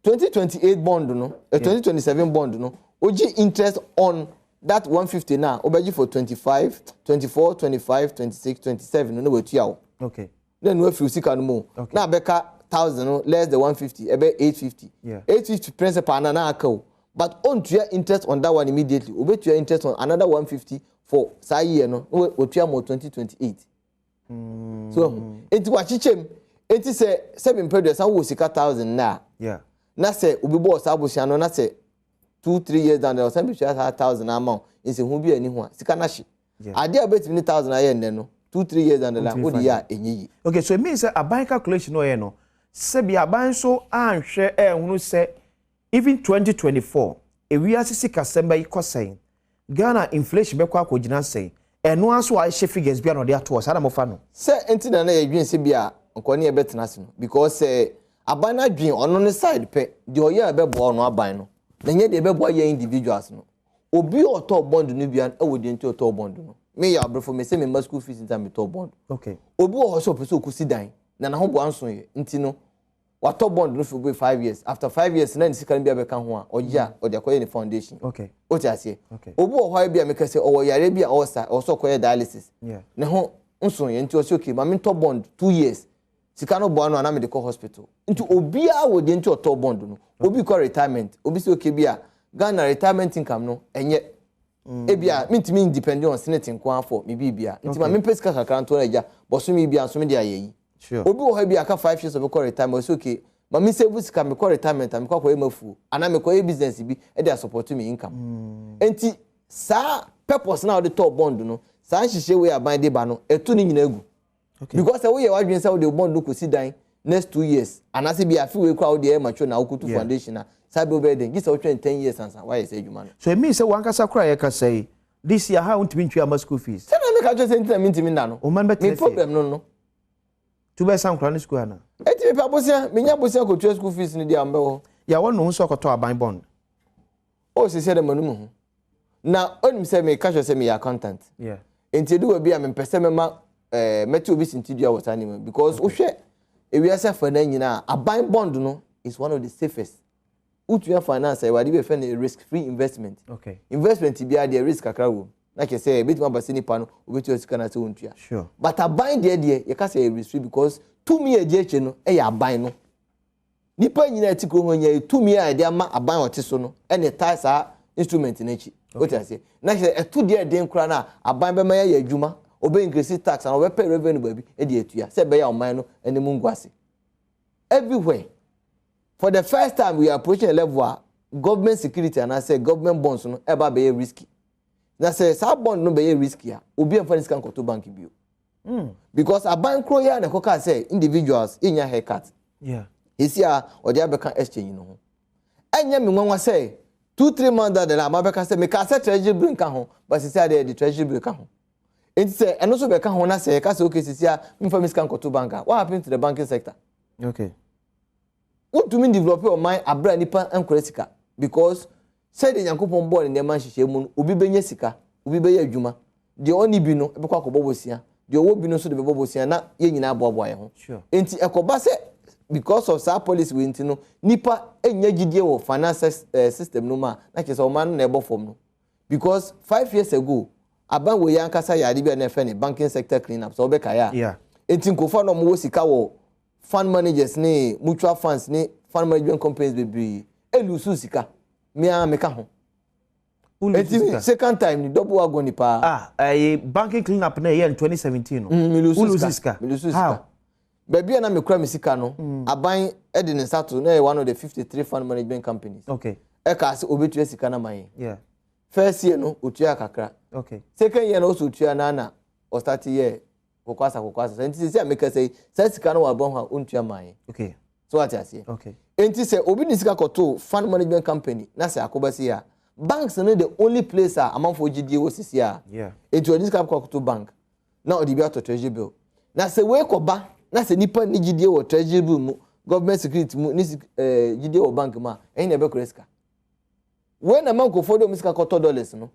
2028 bond no, 2027 bond no, ogye interest on that 150 na obɛgye for 25, 24, 25, 26, 27 no na watua wo. Na nu afiri sika no mu na abɛka 1,000 no less the 150, ɛbɛ 850. 850 principal na aka o, but ontua interest on that one immediately. Obetua interest on another 150 for saa year no na watua mo 2028. So enti wakyekyɛ mu. Enti sɛ sɛbi mpɛ duasa wowɔ sika 1,000 na a, na sɛ obi bɔɔ saa abosea no na sɛ 2, 3 years down the line ɔsan bɛtua saa 1,000 ama wo, nsɛhu bi a ɛni ho a, sika no ahye. Adeɛ a wobɛtumi ne 1,000 ayɛ nnɛ no, 2, 3 years down the line wode yɛ a, ɛnyɛ yie. Okay, so it means sɛ aban calculation no ɔyɛ no, sɛbi aban nso anhwɛ ɛhunu sɛ even 2024 ewiase sikasɛm bɛyi kɔ sɛn, Ghana inflation bɛkɔ akɔgyina sɛn, ɛno nso ahyɛ figures bi a na ɔde ato hɔ saa na mofa no. Sɛ nti na yɛdwen sɛ bi a nkɔ ne yɛbɛtena ase no, because sɛ aban no adwen ɔno ne side pɛ deɛ, ɔyɛ a ɛbɛboa ɔno aban no na nyɛ deɛ ɛbɛboa yɛn individuals no. Obi a ɔtɔɔ bond no bia ɛwɔ deɛ nti ɔtɔɔ bond no. Me yɛ aborɔfo, me sɛ me ma school fees nti a metɔɔ bond. Obi wɔ hɔ sɛ ɔpɛ sɛ ɔkɔsi dan na n'ahoboa nso yɛ nti no watɔ bond no for 5 years. After 5 years na ne sika no bi abɛka ho a, ɔgye a ɔde akɔyɛ ne foundation. O ti aseɛ? Obi wɔ hɔ bi a meka sɛ ɔwɔ yare bi a ɔwɔ sa ɔwɔ sɛ ɔkɔyɛ dialysis, ne ho nso yɛ nti ɔsɛ okay, maame ntɔ bond 2 years, sika no boa no a na mede kɔ hospital. Nti obiara wɔ deɛ nti ɔtɔ bond no. Obi kɔ retirement, obi sɛ okay, bi a Ghana retirement income no ɛnyɛ ebi a mintimi depend on SSNIT nko afɔ mi bi bia nti maame mpɛ sika kakra nto na agya bɔsɔmi bi a nso mi de ayɛ yi. Obi wɔ hɔ bi aka 5 years ɔbɛkɔ retirement, ɔsɛ okay, maame save sika, mekɔ retirement a mekɔ akɔyɛ mafuo anaa mekɔyɛ business bi ɛde asupport me income. Nti saa purpose na ɔde tɔɔ bond no, saa nhyehyɛ wei aban de ba no, ɛtu ne nyinaa gu. Because sɛ woyɛ w'adwene sɛ wode bond no kɔsi dan next 2 years anaasɛ bi afi wei koraa wode ɛyɛ mature na wokotu foundation a, saa bi wobɛyɛ den gye sɛ wotwɛn 10 years ansa woayɛ sɛ adwuma no. So it means sɛ wankasa koraa yɛka sɛ this year ha wontumi ntwa ama school fees. Sɛdeɛ meka kyerɛ sɛ nti na mentumi nna no. Wo ma no bɛtena me fie. Problem no. Tu bɛsa nkora no school ana? Ɛnti mepɛ abosea, menya abosea kɔtua school fees no deɛ a mbɛwɔ. Yɛwɔ no ho sɛ ɔkɔtɔ aban bond. O sɛ dɛ manu mu ho na onim sɛ meka kyerɛ sɛ meyɛ accountant. Nti edu wɔ bi a mempɛ sɛ mɛma mɛte obi sintidua wɔ saa nneɛma, because wohwɛ ewiase afa na nyinaa, aban bond no is one of the safest. Wotua finance a, ɛwɔ ade bi yɛfrɛ no risk free investment. Investment biara deɛ, risk kakra wɔ mu na kyerɛ sɛ ebɛtumi aba sɛ nipa no obetua sika na sɛ wɔntua. But aban deɛ yɛka sɛ ɛyɛ risk free because tumi a ɛgye akyire no ɛyɛ aban no. Nipa nyinaa ti kurom hɔ nyinaa, tumi a yɛde ama aban a ɔte so no ɛna ɛtaa saa instrument n'akyi. O ti aseɛ? Na kyerɛ ɛto deɛ ɛden koraa na aban bɛma yɛayɛ adwuma, ɔbɛ increase tax na ɔbɛpɛ revenue baabi ɛde atua sɛ ɛbɛyɛ ɔman no anim ngu ase. Everywhere, for the first time, we are approaching a level a government security anaasɛ government bonds no ɛba bɛyɛ risky. Na sɛ saa bond no bɛyɛ risky a, obi amfa ne sika nkɔto bank bio. Because aban koro yi a na ɛkɔka sɛ individuals yɛnya haircut. Esi a ɔde abɛka exchange no ho, ɛnyɛ mi nwanwa sɛ 2, 3 months down the line ama bɛka sɛ meka sɛ treasury bill nka ho, but sisi adeɛ yɛde treasury bill ka ho. Nti sɛ ɛno nso bɛka ho na sɛ yɛka sɛ okay, sisi a nfa mi sika nkɔto bank a, what happen to the banking sector? Wontumi develop ɔman abira nipa nkora sika, because sɛdeɛ Nyankopɔn bɔɔ ne nneɛma nhyehyɛ mu no, obi bɛnya sika, obi bɛyɛ adwuma, deɛ ɔne bi no bɛkɔ akɔbɔ bosia, deɛ ɔwɔ bi no nso de bɛbɔ bosia na yɛn nyinaa boaboa yɛn ho. Nti ɛkɔba sɛ because of saa policy wei nti no, nipa nya gyidie wɔ finance system no mu a, na kyerɛ sɛ ɔman no na ɛbɔ fam no. Because 5 years ago, aban wei ankasa yɛ ade bi a na ɛfɛ ne banking sector clean up, sɛ ɔbɛka yɛ a. Nti nkurɔfoɔ na wɔwɔ sika wɔ fund managers ne mutual funds ne fund management companies bebree elose sika, mmea meka ho. Eti second time ni double agony paa. Ah, ɛyɛ banking clean up na ɛyɛ in 2017 no? Mi lose sika, mi lose sika. Baabi a na mi kura mi sika no, aban ɛde ne nsa to na ɛyɛ one of the 53 fund management companies. Ɛka sɛ obetua sika na ma yɛn. First year no, otua kakra. Second year no, ɔsɔ otua na ɔstart yɛ kɔkɔ asa kɔkɔ asa. Nti sisi a meka sɛ saa sika no wɔ abɔn ho a ontua ma yɛn. So wate aseɛ? Nti sɛ obi de sika kɔto fund management company na sɛ akɔba si a, banks no the only place a amanfoɔ gyidie wɔ sisi a. Nti ɔde sika kɔto bank na ɔde bi atɔ treasury bill. Na sɛ wei kɔba na sɛ nipa ne gyidie wɔ treasury bill mu, government security mu ne gyidie wɔ bank mu a, ɛyin na ɛbɛkora sika wei na ma nkurɔfoɔ de wɔn sika kɔtɔ dollars no,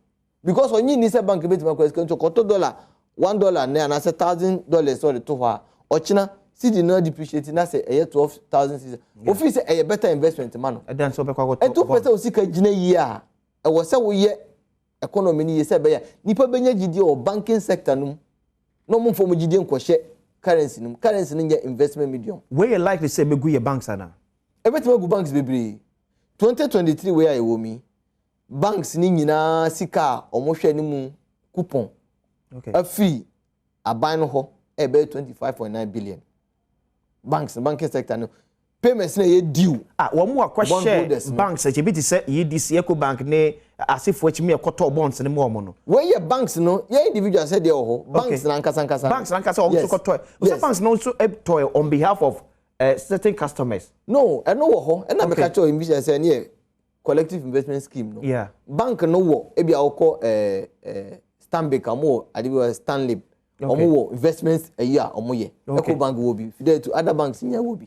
because ɔnyi ni sɛ bank bɛtumi akɔra sika. Nti ɔkɔtɔ dollar, $1 ne anaasɛ $1,000 ɔde to hɔ a, ɔkyena cedi no depreciate na sɛ ɛyɛ 12,000 cedi, ofi sɛ ɛyɛ better investment ma no. Ɛdan sɛ ɔbɛkɔ akɔtɔ. Ɛnti wopɛ sɛ o sika gyina yie a, ɛwɔ sɛ woyɛ economy no yie sɛ ɛbɛyɛ nipa bɛnya gyidie wɔ banking sector no mu na ɔmo nfa ɔmo gyidie nkɔhyɛ currency no mu. Currency no nyɛ investment medium. Wei yɛ likely sɛ ɛbɛgu yɛ banks ana? Ɛbɛtumi agu banks bebree. 2023 wei a yɛwɔ mi, banks ni nyinaa sika a ɔmo hwɛ ne mu coupon afiri aban no hɔ. Ɛbɛyɛ 25.9 billion. Banks, banking sector no payments na ɛyɛ due. Ah, wɔn mu akɔhyɛ bondholders no. Banks akyi bi te sɛ EDC, Ecobank ne asefoɔ akyi mu yɛkɔtɔ bonds ne mu wɔn no. Wei yɛ banks no, yɛ individual sɛ deɛ wɔ hɔ, banks na ankasa ankasa. Banks nankasa wɔn nso kɔtɔ. Yes. Yes. Banks no nso tɔ on behalf of certain customers. No, ɛno wɔ hɔ, ɛna meka kyerɛ individual sɛ ɛne yɛ collective investment scheme no. Bank no wɔ ebi a wɔkɔ Stanbic, a wɔn wɔ ade bi wɔ Stanlib. Wɔn wɔ investment ɛyi a wɔn yɛ. Ecobank wɔ bi, Fidelity, other banks nyɛ wɔ bi.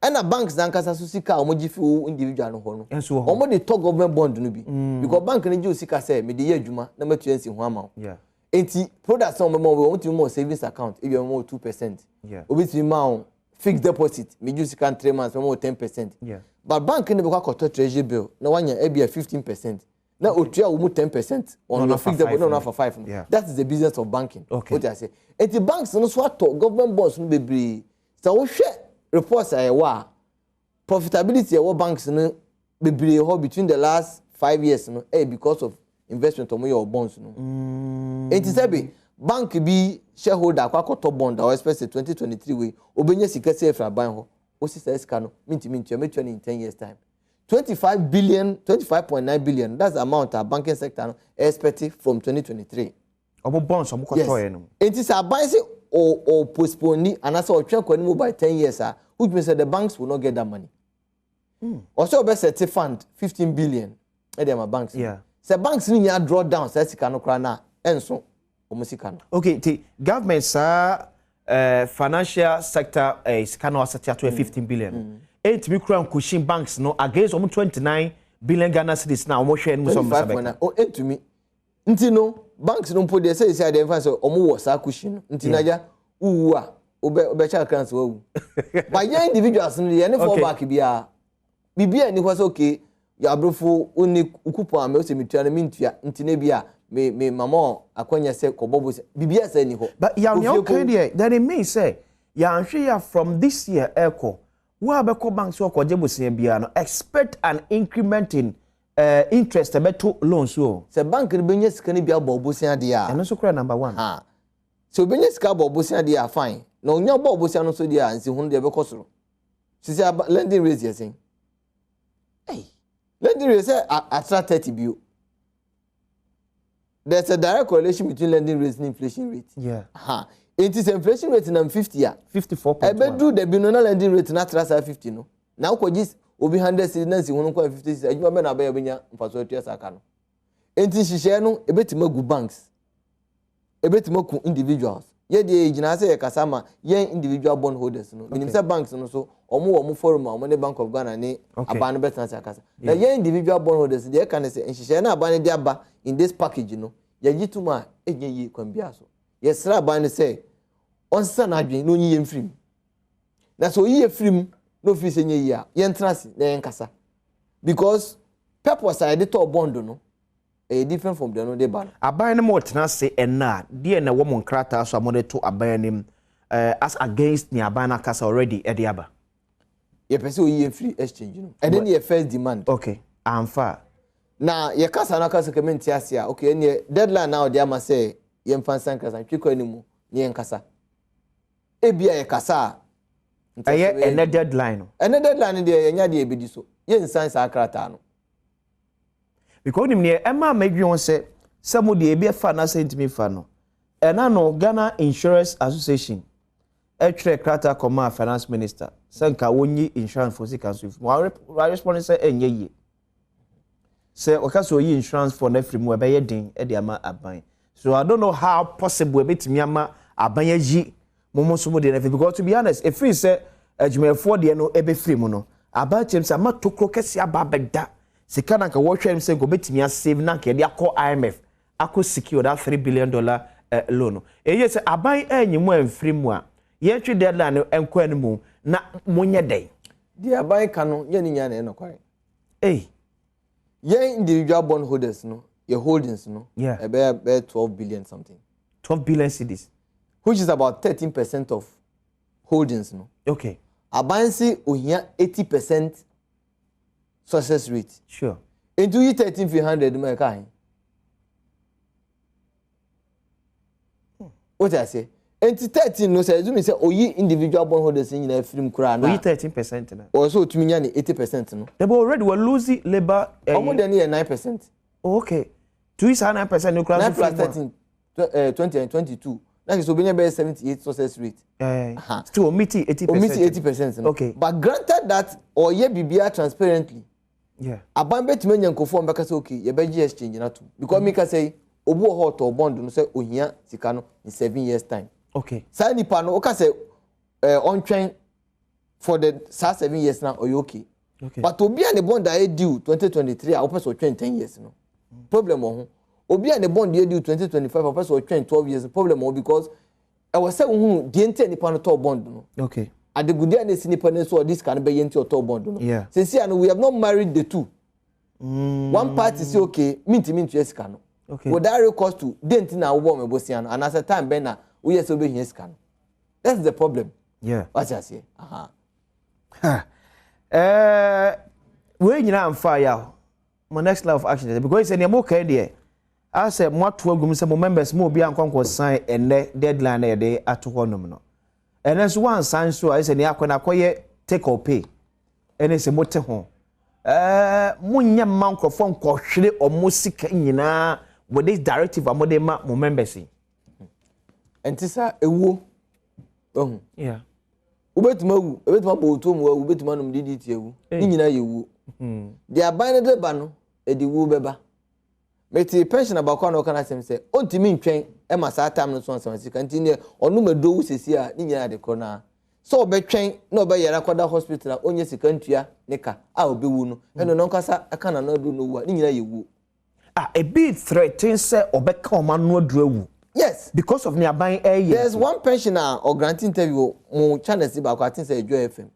Ɛna banks nankasa so sika a wɔn gye fi wo individual no hɔ no, Nso wɔ hɔ. Wɔn de tɔ government bond no bi because bank no gye o sika sɛ mede yɛ adwuma na matua nsi ho ama wo. Nti products a wɔn bɛma wɔn, wɔn tumi ma wo savings account, ebi wɔn ma wo 2%. Obi tumi ma wo fixed deposit, megye o sika in 3 months, wɔn ma wo 10%. But bank no bɛkɔ akɔtɔ treasury bill na wanya ebi a 15% na otua wɔn mu 10% on Na your ɔno fixed afa deposit na five ɔno afa five no. That is the business of banking. O ti ase? Eti banks no so atɔ government bonds no bebree. Sɛ wohwɛ reports a ɛwɔ a, profitability ɛwɔ banks no bebree hɔ between the last 5 years no, ɛyɛ because of investment ɔmo yɛ wɔ bonds no. Eti sɛbi bank bi shareholder akɔ akɔtɔ bond a ɔ expect sɛ 2023 wei obenya sika sɛ efiri aban hɔ, osi saa sika no mintimi ntua, metua no in 10 years time. 25 billion, 25.9 billion, that's the amount our banking sector no expect from 2023. Ɔmo bonds ɔmo kɔtɔ yɛ no. Nti sɛ aban sɛ ɔ postpone anaasɛ ɔtwɛn kɔ anim by 10 years a, which means that the banks will not get that money. Ɔsɛ ɔbɛ set fund 15 billion ɛde ama banks. Sɛ banks ni nyinaa draw down saa sika no koraa na ɛnso wɔn sika no. Okay, ti government saa financial sector sika no asɛte ato yɛ 15 billion. Ɛntumi kura nkosin banks no against ɔmo 29 billion Ghana cedis na ɔmo hwɛ no mu sɛ ɔmo nsa bɛka. O ɛntumi. Nti no banks no mpo deɛ, sɛ esi adeɛ nfa sɛ ɔmo wɔ saa cushion no nti n'agya wuwu a wobɛ wobɛkyɛ akran sɛ wawu, but yɛn individuals no deɛ, yɛne fall back biara biribi a ni hɔ sɛ okay, aborɔfo wonni coupon a mɛ ɔsɛ metua no mentua, nti ne bi a me mama akwanya sɛ kɔbɔ bo sɛ biribi a sɛ ni hɔ. But yaw nea ɔka deɛ, then it means sɛ yɛanhwɛ yɛ from this year ɛkɔ, wo a bɛkɔ bank sɛ ɔkɔgye bosia biara no, expect an increment in interest ɛbɛto loan so o. Sɛ bank no bɛnya sika no bi abɔ ɔbosia deɛ a. Ɛno nso kora number one. Ha, sɛ obɛnya sika abɔ ɔbosia deɛ a, fine, na onya bɔ ɔbosia no nso deɛ a, nsi deɛ ɛbɛkɔ soro. Sisi aba lending rate yɛ sɛn? Ɛy, lending rate sɛ atra 30 bio. There's a direct correlation between lending rate and inflation rate. Ha, nti sɛ inflation rate nam 50 a, 54.1, ɛbɛduru dabi no na lending rate na atra saa 50 no, na akɔgye obi 100 cedi na nsi ho no nkɔ 50 cedi, adwuma bɛ na abɛyɛ bɛnya mfaso atua saa ka no? Nti nhyehyɛɛ no ebɛtumi agu banks, ebɛtumi aku individuals. Yɛ deɛ, yɛgyina sɛ yɛkasa ma yɛn individual bond holders no. Menim sɛ banks no so ɔmo wɔ ɔmo forum a ɔmo ne Bank of Ghana ne aban no bɛtena ase akasa. Na yɛn individual bond holders deɛ, ɛka ne sɛ nhyehyɛɛ no aban no de aba in this package no, yɛgye tom a ɛnyɛ yie kwan biara so. Yɛsrɛ aban no sɛ ɔnsesa n'adwene na onyi yɛn firi mu, na sɛ oyi yɛ firi mu na ofiri sɛ nyɛ yie a, yɛntena ase na yɛnkasa, because purpose a yɛde tɔɔ bond no ɛyɛ different from deɛ no de ba no. Aban no ma ɔtena ase ɛna a, deɛ na ɛwɔ mo nkrataa so a mode to aban anim as against nea aban no akasa already ɛde aba? Yɛpɛ sɛ oyi yɛn firi exchange no, ɛne ne yɛ first demand. Okay, amfa a? Na yɛkasa no akasa kɛmɛ nte ase a, okay, ɛneɛ deadline na ɔde ama sɛ yɛmfa nsa nkasa ntwe kɔ anim ne yɛnkasa, ebi a yɛkasa a nti ɛyɛ asɛm yɛ- ɛnɛ deadline no. Ɛnɛ deadline no deɛ, yɛnya deɛ yɛbɛdi so, yɛnsan saa krataa no. Because onim neɛ ɛma amadwi ho sɛ mo deɛ ebi ɛfa anaasɛ ntumi fa no, ɛna no Ghana Insurance Association ɛtwerɛ krataa kɔmaa finance minister sɛ nka wɔnyi insurance fo sika nso fi mu. Wɔarespond sɛ ɛnyɛ yie sɛ ɔka sɛ ɔyi insurance fo no afiri mu, ɛbɛyɛ den ɛde ama aban. So I don't know how possible ɛbɛtumi ama aban ayi mo mo nso mo deɛ no afiri, because to be honest, ɛfiri sɛ adwumayɛfoɔ deɛ no ɛbɛfiri mu no, aban kyerɛ m sɛ ama tokuro kɛseɛ aba abɛda sika na nka wɔhwɛ m sɛ nka obɛtumi asave na nka yɛde akɔ IMF akɔ secure that $3 billion loan no. Ɛyɛ sɛ aban ɛnyi mu amfiri mu a, yɛntwe deadline no ɛnkɔ anim na monyɛ dɛn? Deɛ aban ka no yɛn ni nya na ɛyɛ nokware. Ei. Yɛn individual bond holders no, yɛ holdings no ɛbɛyɛ bɛyɛ 12 billion something. 12 billion cedis. Which is about 13% of holdings no. Aban si ohia 80% success rate. Nti oyi 13 fi 100 mu, ɛka ahen? O ti ase? Nti 13 no, sɛ assume sɛ oyi individual bond holders nyinaa firi mu koraa na oyi 13% na ɔwɔ sɛ otumi nya ne 80% no. Dɛbɛ, already wɔ lose labour. Ɔmo deɛ no yɛ 9%. Oh, okay, tuyi saa 9% no koraa 9 so plus firi mu a 13, 20 and 22 na kyerɛ sɛ obɛnya bɛyɛ 78 success rate. Still omeet 80%. Omeet 80% no. But granted that ɔyɛ biribiara transparently, aban bɛtumi anya nkurɔfoɔ a wɔbɛka sɛ okay, yɛbɛgye exchange no atom, because meka sɛ yi, obi wɔ hɔ, ɔtɔɔ bond no sɛ ohia sika no in 7 years time. Saa nipa no, woka sɛ ɔntwɛn for the saa 7 years na ɔyɛ okay. But obi a ne bond ayɛ due 2023 a wopɛ sɛ ɔtwɛn 10 years no, problem wɔ ho. Obi a ne bond yɛ due 2025 a wopɛ sɛ ɔtwɛn 12 years, problem wɔ ho, because ɛwɔ sɛ wohunu deɛ nti a nipa no tɔɔ bond no, adegudeɛ a na esi nipa no nso a ɔde sika no bɛyɛ nti ɔtɔɔ bond no. Sisi ano, we have not married the two. One party say, "Okay, mintimi ntua sika no," without recourse to deɛ nti na wobɔ ɔmo bosia no anaasɛ time bɛn na woyɛ sɛ wobɛhia sika no. That's the problem. Wate aseɛ? Aha. Ha. Wei nyinaa mfa ya o. Mo next line of action, because sɛ nea mo kan deɛ asɛ mo ato agum sɛ mo members mo obi ankɔ sign ɛnɛ deadline na yɛde ato hɔ nom no, ɛnɛ nso wansan so a, ɛsɛ nea akɔ na akɔyɛ take or pay, ɛne sɛ mo te ho mo nyɛ mma nkurɔfoɔ nkɔhwere ɔmo sika nyinaa with this directive a mo de ma mo members yi. Nti sa ewuo ɔhu, wobɛtumi awu, ebɛtumi abɔ otuo mu awu, wobɛtumi anom DDT awu, ne nyinaa yɛ wuo. Deɛ aban no de ba no, ɛde wuo bɛba. Mete pension baako a na ɔka n'asɛm sɛ ɔntumi ntwɛn ɛma saa time no so ansa sika, nti neɛ ɔnom aduro wu sesi a, ne nyinaa de korɔ naa sɛ ɔbɛtwɛn na ɔbɛyɛrɛ akɔda hospital a ɔnyɛ sika ntua ne ka a ɔbɛwu no, ɛno na ɔnkasa ɛka n'ano aduro no wu a, ne nyinaa yɛ wuo. Ah, ebi threaten sɛ ɔbɛka ɔmo ano aduro awu because of ne aban ɛyɛ. There's one pensioner a ɔgrant interview mo channels baako, I think sɛ Joy FM.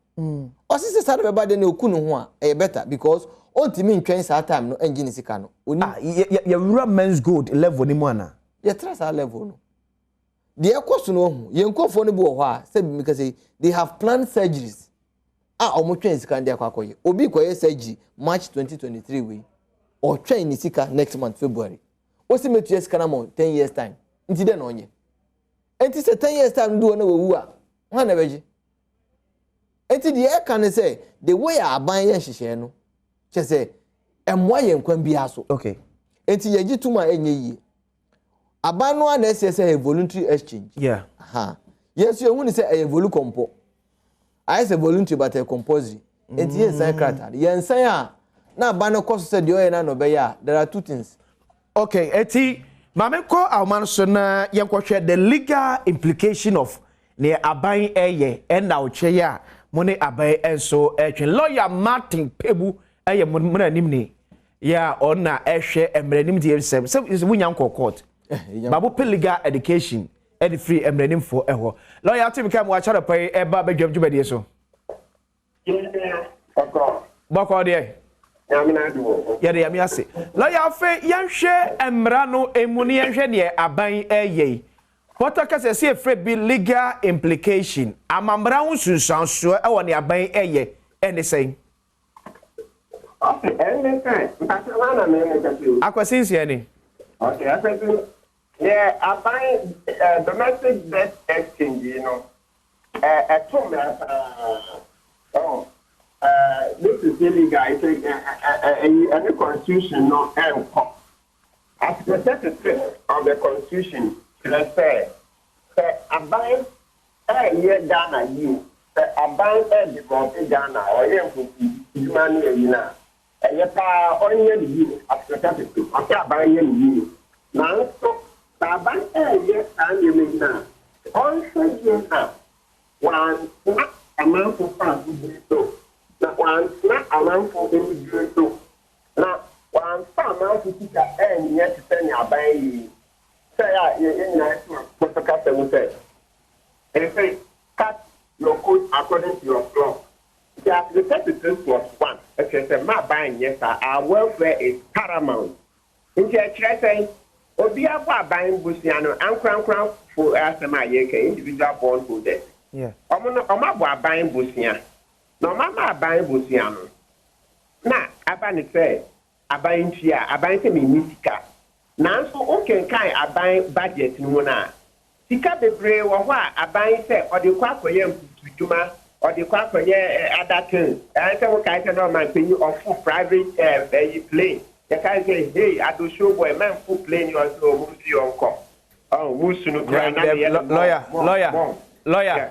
Ɔsi sɛ saa de bɛba de na oku ne ho a, ɛyɛ better, because ɔntumi ntwɛn saa time no ɛngye ne sika no. Oni Ah, yɛwura Menzgold level ni mu ana? Yɛtra saa level no. Deɛ ɛkɔ so no, ɔho yɛn nkurɔfoɔ no bi wɔ hɔ a, sɛ bi mika sɛ they have planned surgeries a wɔn twɛn sika no de akɔ akɔyɛ. Obi kɔyɛ surgery March 2023 wei, ɔtwɛn ne sika next month February. Osi metua sika no ama 10 years time, nti dɛ na ɔnyɛ nti sɛ 10 years time do hɔ na wawu a, wɔn na bɛgye. Nti deɛ ɛka ne sɛ the way a aban yɛ nhyehyɛɛ no, kyɛ sɛ ɛmmoa yɛn kwan biara so. Nti yɛgye tum a ɛnyɛ yie. Aban no a na ɛsɛ sɛ ɛyɛ voluntary exchange. Aha. Yɛn nso yɛhu ne sɛ ɛyɛ volu kɔmpɔ, ayɛ sɛ voluntary but ɛyɛ compulsory, nti yɛn nsan krataa no, yɛn nsan a na aban no kɔ so sɛ deɛ ɔyɛ na na ɔbɛyɛ a, there are two things. Okay, eti maame, kɔ ahoma no so na yɛnkɔhwɛ the legal implication of nea aban ɛyɛ ɛna ɔkyerɛ yi a mo ne aban nso ɛtwe. Lawyer Martin Kpebu ɛyɛ mo mmerɛ ni yɛ a ɔna ɛhwɛ mmerɛnim deɛ nsɛm sɛ wonya nkɔ court baabo pɛ legal education ɛde firi mmeranimfoɔ ɛhɔ. Lawyer ato mi ka mu akyerɛ pɛ yi ɛba bɛdwam dwumadie so. Bɔkɔ deɛ, yɛde yɛme ase. Lawyer, afei yɛnhwɛ mmara no emu ne yɛnhwɛ deɛ aban ɛyɛ yi. Pɔtɔ kasa sɛ efrɛ bi legal implication, amamra ho nsunsuansoɔ ɛwɔ ne aban ɛyɛ ɛne sɛn? Okay, ɛnne sɛ mpatɛ wa na mɛmɛ kɛse o. Akwasi nsia ni. Okay, akwasi yɛ aban domestic debt exchange yi no, ɛto mmara paa. Oh, this is illegal. It's a ɛyi ɛne constitution no ɛnkɔ. Article 36 of the constitution kyerɛ sɛ aban ɛyɛ Ghana yie, sɛ aban ɛdevelop Ghana, ɔyɛ mfufu dwuma ne ɛyi na ɛyɛ paa, ɔnyɛ ne yie. Article 36 ɔsɛ aban yɛ ne yie, nanso sɛ aban ɛyɛ saa nneɛma yi na ɔnhwɛ yie na wantena amanfo fa ahodie so, na wantena amanfo anidie so, na wamfa amanfo sika ɛnyɛ te sɛ nea aban yi sɛ a yɛn nyinaa ɛso akɔsɔ kasa mu sɛ ɛsɛ "cut your coat according to your cloth". Nti Article 36 clause 1 ɛkyerɛ sɛ mma aban nyɛ saa. Our welfare is paramount, nti ɛkyerɛ sɛ obi abɔ aban bosea no, ankorankorafo asɛm a yɛreka, individual bond holders, ɔmo no ɔmo abɔ aban bosea na ɔmo ama aban bosea no na aba ne sɛ aban ntua aban sɛ menni sika, nanso wokenkan aban budget no mu no a, Sika bebree wɔ hɔ a aban sɛ ɔde kɔ akɔyɛ mpuntudwuma, ɔde kɔ akɔyɛ other things. Ɛyɛ sɛ wokae sɛ na ɔmanpanyin ɔfo private ɛyi plane. Yɛkae sɛ, "Hey, Ado Showboy, mɛmfo plane yi." Ɔsɛ ɔmo mfi ɔnkɔ. Ɔn musu no koraa na meyɛ no lawyer more, lawyer more. Lawyer.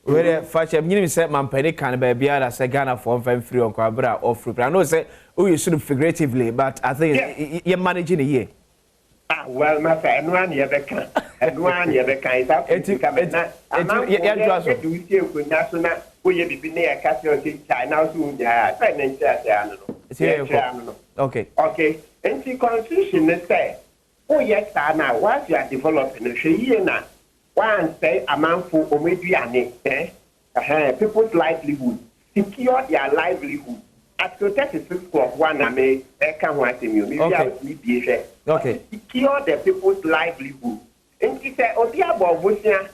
Wei deɛ, fakyɛ nyinim sɛ mampanin kan baabiara sɛ Ghanafoɔ mfa mfiri ɔnkɔ abere a ɔfiri plane. I know sɛ woyɛ su no figuratively, but I think yɛ manage ne yie. Ah well, masa, ɛno ara na yɛbɛka, ɛno ara na yɛbɛka. Ɛsa sika bɛ na amanfoɔ yɛntoa so. Yɛde wo sie nkonnwa so na woyɛ biribi ne yɛka kyerɛ wo sɛ gyae na wo so wongyae a, sɛ ne nkyerɛkyerɛ ano no yɛkyerɛ ano no. Okay, nti constitution ne sɛ woyɛ saa na whilst you are developing no, hwɛ yie na wansɛe amanfo ɔmo aduane, ɛhɛn, people's livelihood, secure their livelihood. Article 36 clause 1 na me ɛka ho asɛm yi o, me wia mi bie hwɛ. Secure the people's livelihood. Nti sɛ obi abɔ bosea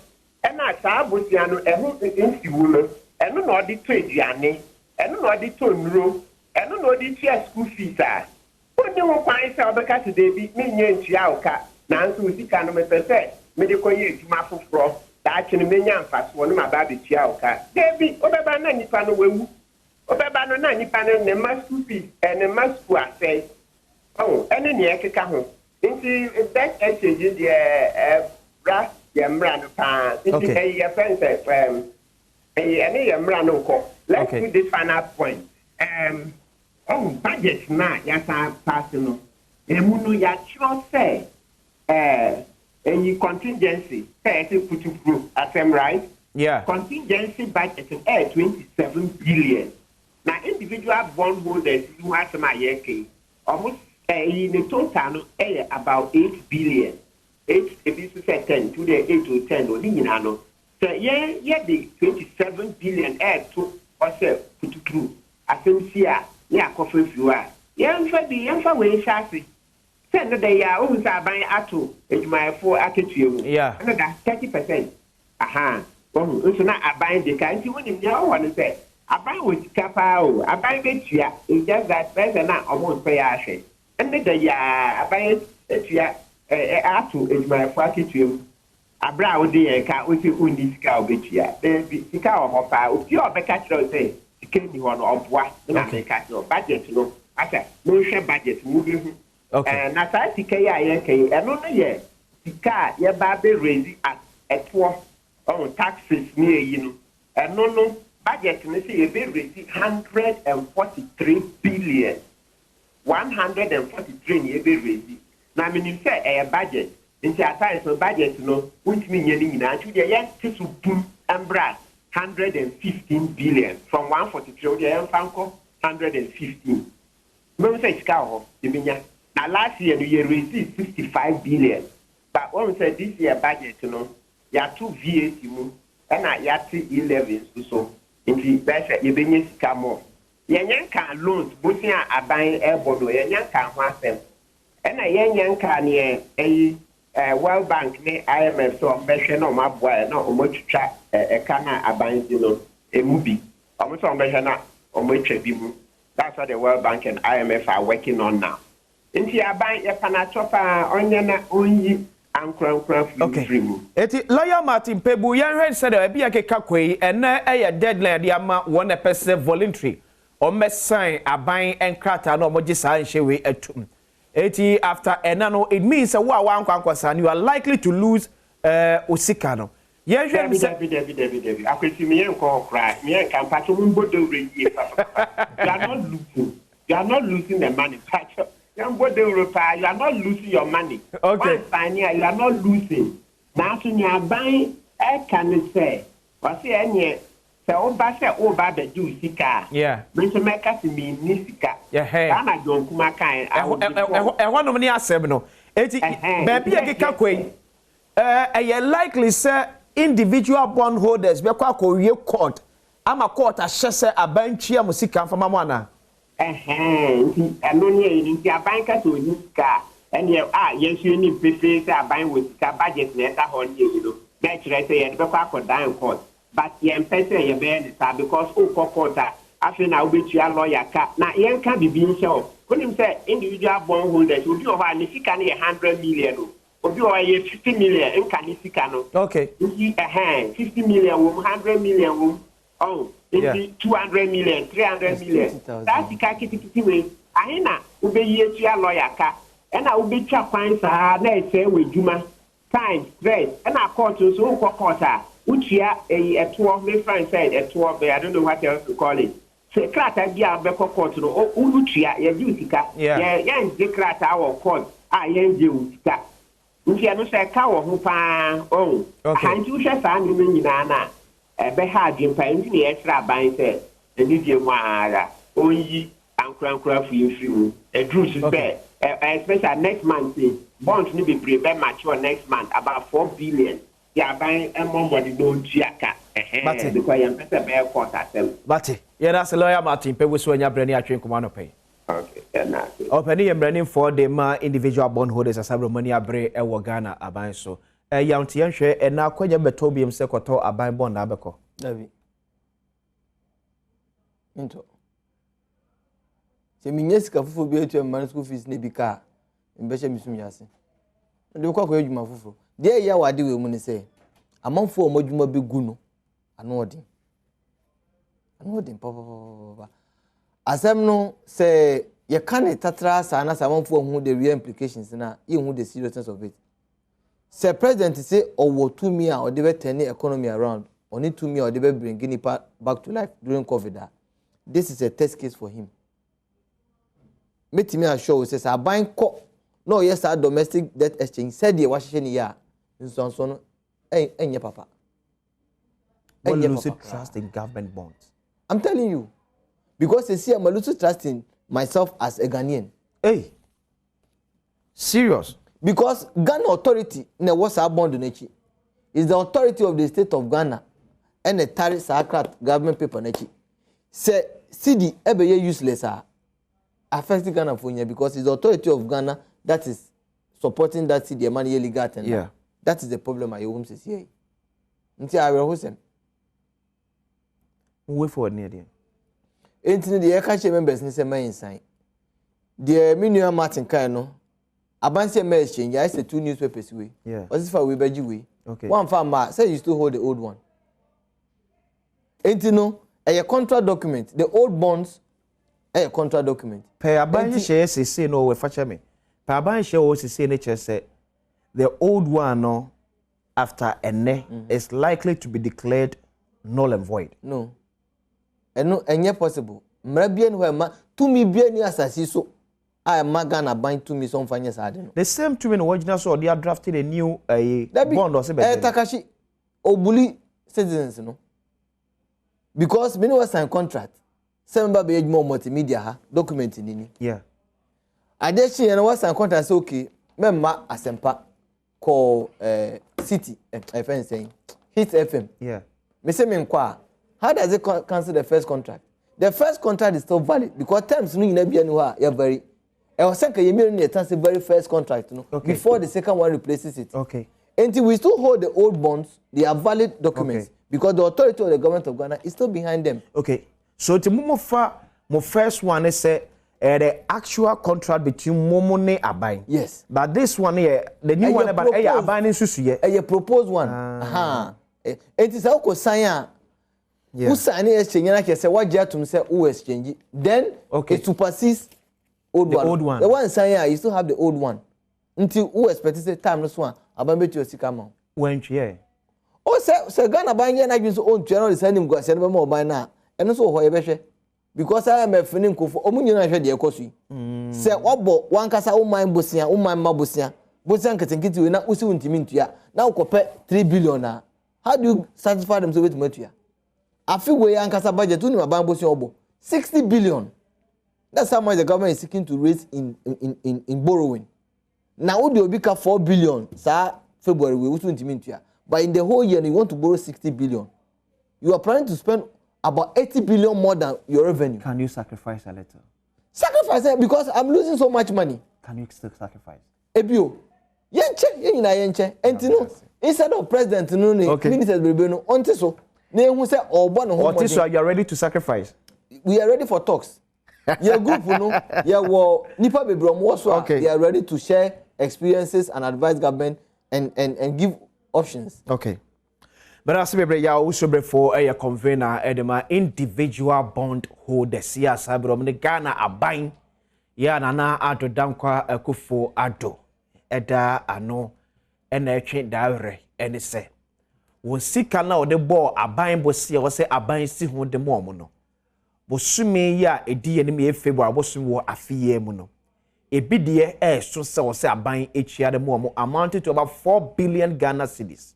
ɛna saa bosea no ɛho nsiwu no, ɛno na ɔde tɔ aduane, ɛno na ɔde tɔ nnuro, ɛno na ɔde tua school fees a, wonni ho kwan sɛ ɔbɛka sɛ, "Deebi, menyɛ ntua wo ka, nanso wo sika no mepɛ sɛ mede kɔyɛ adwuma foforɔ, daakye no menya mfasoɔ no maba abɛtua wo ka." Deebi, wobɛba na nipa no wawu, wobɛba no na nipa no ne mma school fees ɛ ne mma school asɛe, ɔho ɛne nea ɛkeka ho. Nti debt exchange deɛ, ɛbra yɛ mmara no paa. Nti ɛyi yɛfrɛ no sɛ ɛyi ɛne yɛ mmara no nkɔ. Let's put this final point. Ɔho budget na yɛasan pass no, emu no yɛatwerɛ sɛ ɛyi contingency sɛ ɛsɛ putupuro asɛm, right? Yeah. Contingency budget no ɛyɛ 27 billion, na individual bond holders yi ho asɛm a yɛreka yi, ɔmo ɛyi ne total no ɛyɛ about 8 billion, 8, ebi nso sɛ 10, two deɛ 8 o 10 o, ne nyinaa no sɛ yɛn yɛde 27 billion ɛɛto ɔsɛ putupuru asɛm si a ne akɔfa fi hɔ a, yɛmfa bi, yɛmfa wei nhyɛ ase sɛ no da yi a ohun sɛ aban ato adwumayɛfoɔ akatua mu ɛno da 30%. Aha, wɔn nso na aban de ka. Nti wɔnim nea ɔwɔ no sɛ aban wɔ sika paa o, aban bɛtua. It's just that pɛsɛ na ɔmo nsɔ yɛ ahwɛ. Ɛne da yi a aban atua ɛ ɛ ato adwumayɛfoɔ akatua mu abere a wode yɛn ka wosi wonni sika a wobɛtua. Baabi sika wɔ hɔ paa, obi a ɔbɛka kyerɛ wo sɛ sika nni hɔ no, ɔboa ne na meka kyerɛ wo. Budget no asɛ monhwɛ budget mu wobɛhu. Na saa sika yi a yɛka yi, ɛno no yɛ sika a yɛba abɛ raise as ɛtoɔ, ɔho taxes ne eyi no. Ɛno no budget no sɛ yɛbɛ raise 143 billion, 143 ne yɛbɛ raise. Na menim sɛ ɛyɛ budget, nti at times no budget no wontumi nyɛ ne nyinaa, nti deɛ yɛnte so bum mbra 115 billion from 143, wodeɛ yɛmfa nkɔ 115. Mbɛhu sɛ sika wɔ hɔ yɛbɛnya. Na last year no yɛ raise 65 billion, but wɔn sɛ this year budget no yɛato VAT mu ɛna yɛate E-Levy nso so, nti bɛyɛ sɛ yɛbɛnya sika mɔ. Yɛnyɛ nka loans bosia a aban ɛbɔ no, yɛnyɛ nka ho asɛm, ɛna yɛnyɛ nka neɛ ɛyi World Bank ne IMF sɛ ɔmo bɛhwɛ na ɔmo aboa yɛ na ɔmo atwitwa ɛka na aban di no emu bi. Ɔmo sɛ ɔmo bɛhwɛ na ɔmo atwa bi mu. That's what the World Bank and IMF are working on now. Nti aban yɛpa n'atɔ paa, ɔnyɛ na ɔnyi ankorankora firi mu. Eti Lawyer Martin Kpebu, yɛnhwɛ sɛdeɛ ɛbi akeka kɔ yi. Ɛnɛ ɛyɛ deadline de ama wɔn ɛpɛ sɛ voluntary ɔmmɛsan aban nkrataa na ɔmɔgye saa nhyɛ wei atum. Eti after ɛna no, it means sɛ wo a wankɔ ankɔsa no, you are likely to lose osika no. Yɛnhwɛ Dabi, dabi, dabi, dabi, dabi, Akwesi, mi yɛn nkɔ hɔ koraa, mi yɛn nka. Mpatso mo mbɔ dawuro yie papapapa. You are not losing, you are not losing the money. Mpatso yɛn bɔ dawuro paa, you are not losing your money. One sign a, you are not losing. Nanso nea aban ɛka ne sɛ wɔsi ɛnyɛ sɛ woba sɛ woba abɛgye wo sika a, me nso mɛka sɛ mi nni sika. Saa na John Kuma kan. Ɛhɔnom ne asɛm no. Eti baabi a keka kɔ yi, ɛyɛ likely sɛ individual bond holders bɛkɔ akɔwie court ama court ahyɛ sɛ aban tua mo sika mfama mo anaa? Nti ɛno ne ɛyi nti aban ka sɛ ɔnni sika a, ɛneɛ a yɛn nso yɛnim pefee sɛ aban wɔ sika, budget na ɛda hɔ ne ɛyi no na ɛkyerɛ sɛ yɛde bɛkɔ akɔdan court, but yɛmpɛ sɛ yɛbɛyɛ ne saa because wokɔ court a, afei na wobɛtua lawyer ka. Na yɛnka biribi nhyɛ wo, wonim sɛ individual bond holders, obi wɔ hɔ a ne sika no yɛ 100 million o. Obi wɔ hɔ ɛyɛ 50 million nka ne sika no. Nti ɛhɛn 50 million wɔ mu, 100 million wɔ mu. Ɔn nti 200 million, 300 million. Saa sika ketekete wei ahe na wobɛyi atua lawyer ka, ɛna wobɛtwa kwan saa na ɛsɛe wɔ adwuma time, stress, ɛna court nso, wokɔ court a wotua ɛyi ɛtoɔ, me friend sɛ ɛtoɔ, but I don't know what else to call it, sɛ krataa bi a wobɛkɔ court no, wotua, yɛgye wo sika. Yɛngye krataa wɔ court a yɛngye wo sika, nti ɛno sɛ ɛka wɔ ho paa ɔn. Aha, nti wohwɛ saa nneɛma nyinaa no a, ɛbɛha adwempa, nti na yɛsrɛ aban sɛ anidie mu ara ɔnyi ankorankorafo yi mfiri mu. Ɛduru so sɛ especially next month yi, bonds no bebree bɛ mature next month, about 4 billion. Yɛ aban mmɔ mmɔden na ɔntua ka ɛhɛn because yɛmpɛ sɛ bɛyɛ court asɛm. Bate, yɛda sɛ Lawyer Martin Pɛbu so anya berɛ ne atwe nkɔmmɔ anɔpɛ yi. Okay, ɛna ase. Ɔpɛni yɛ mmaranimfoɔ de ma individual bond holders asabere mu ani abere ɛwɔ Ghana aban so. Ɛyà nti yɛnhwɛ ɛna akɔnya bɛtɔ biom sɛ kɔtɔ aban bond na abɛkɔ. Dabi, ntɔ sɛ menya sika foforɔ bi atua mma no school fees na ebi ka a mbɛhyɛ me sum ase mede bɛkɔ akɔyɛ adwuma foforɔ. Deɛ ɛyɛ wɔ ade wɔ mu ne sɛ amanfoɔ a wɔn adwuma bɛgu no, ano ɔden, ano ɔden papapapapa. Asɛm no sɛ yɛka ne tatra saa na sɛ amanfoɔ ahu the real implications na yɛnhu the seriousness of it. Sɛ president sɛ ɔwɔ tumi a ɔde bɛ turn economy around, ɔne tumi a ɔde bɛ bring nipa back to life during COVID a, this is a test case for him. Mɛtumi assure wo sɛ sɛ aban kɔ na ɔyɛ saa domestic debt exchange sɛdeɛ wahyehyɛ ne yɛ a, nsuansoɔ no ɛnyɛ papa. Ɛnyɛ lose trust in government bonds. I'm telling you, because you see, I'm losing trust in myself as a Ghanaian. Hey, serious. Because Ghana authority na ɛwɔ saa bond n'akyi is the authority of the state of Ghana, ɛna ɛtare saa krat government paper n'akyi. Sɛ cedi ɛbɛyɛ useless a, affect Ghana for nya, because it's the authority of Ghana that is supporting that cedi ɛma no yɛ legal tender. That is the problem a yɛwɔ mu sisi yɛ nti awerɛhosɛm. Way forward ne deɛ. Nti no deɛ yɛka kyerɛ members ne sɛ mɛyɛ nsan deɛ me nua Martin kae no, abansi mɛ exchange ayɛ sɛ two newspapers wei. Ɔsi fa wei bɛgye wei. One fa ma sɛ you still hold the old one. Nti no ɛyɛ contract document, the old bonds ɛyɛ contract document. Pɛ aban nhyehyɛeɛ sese no ɔwɔ fakyɛ me, pɛ aban nhyehyɛeɛ wɔ sese no kyerɛ sɛ the old one no after ɛnɛ is likely to be declared null and void. No, ɛno ɛnyɛ possible. Mmara bia ni hɔ a ɛma tumi bia ni asase so a ɛma Ghana ban tumi sɛ ɔmfa nyɛ saa de no. The same tumi na wɔgyina so ɔde adrafted a new ɛyi Dabi. bond ɔsɛ bɛgye. Ɛyɛ takahyi obuli citizens no, because me ne wɔ sign contract sɛ me ba bɛyɛ adwuma wɔ multimedia ha, document ni ni. Adeɛ kye yɛn no, wɔ sign contract sɛ okay, mɛmma Asɛmpa kɔ city ɛfɛn nsɛn Hit FM. Me say me nkɔ a, how does it cancel the first contract? The first contract is still valid because terms no nyinaa bia ni hɔ a yɛ vary. Ɛwɔ sɛ nka yɛ mmienu na yɛtan sɛ very first contract no before the second one replaces it. Nti we still hold the old bonds. They are valid documents because the authority of the government of Ghana is still behind them. Okay, so ti mo mo fa mo first one is sɛ the actual contract between mo mo ne aban. Yes. But this one yɛ the new Ɛyɛ one, but ɛyɛ proposed. aban ne nsusuyɛ. Ɛyɛ proposed one. Aha. Nti sɛ wokɔ sign a, wo sign ne exchange na kyerɛ sɛ wagye atum sɛ wo exchange, then it supersedes old The one. old one. The one sign a, you still have the old one, nti wo expect sɛ time no so a aban bɛtua sika ma wo. Wɔntwiɛ. O sɛ Ghana ban yɛ n'adwene sɛ ɔntua na ɔde saa nim guaseɛ no bɛma ɔban no a, ɛno nso wɔ hɔ yɛbɛhwɛ, because IMF ne nkofo ɔmo nyinaa hwɛ deɛ ɛkɔ so yi sɛ wabɔ wankasa wo man bosea, wo man ma bosea, bosea nketenkete wei na wosi wo ntumi ntua na wokɔpɛ 3 billion a, how do you satisfy them sɛ wobɛtumi atua? Afe wei ankasa budget, wonim aban bosea ɔbɔ 60 billion. That's how much the government is seeking to raise in borrowing. Na wode obi ka 4 billion saa February wei, wosi ntumi ntua, but in the whole year you want to borrow 60 billion. You are planning to spend about 80 billion more than your revenue. Can you sacrifice a little? Sacrifice because I'm losing so much money. Can you still sacrifice? Ebio yɛnkyɛ, yɛn nyinaa yɛnkyɛ. Nti no instead of president no ne ministers bebrebe no ɔnte so na ehu sɛ ɔbɔ ne ho Ɔte so a, you are ready to sacrifice. We are ready for talks. Yɛ group no, yɛ wɔ nipa bebree ɔmo wɔ so a they are ready to share experiences and advise government and and and give options. Okay. Bɛrɛ ase bebree yɛ a owusu brefo yɛ convener de ma individual bond holders yɛ a saa berɛ wɔn ne Ghana aban yɛ a Nana Addo Dankwa Akufo Addo ɛda ano ɛna ɛtwe daawerɛ ɛne sɛ wɔn sika no a wɔde bɔɔ aban bosea wɔ sɛ aban si ho de ma wɔn no bosome yi a ɛdi yɛn anim yɛ February bosome wɔ afe yi mu no ebi deɛ ɛɛso sɛ wɔ sɛ aban atua de ma wɔn amounted to about 4 billion Ghana cedis.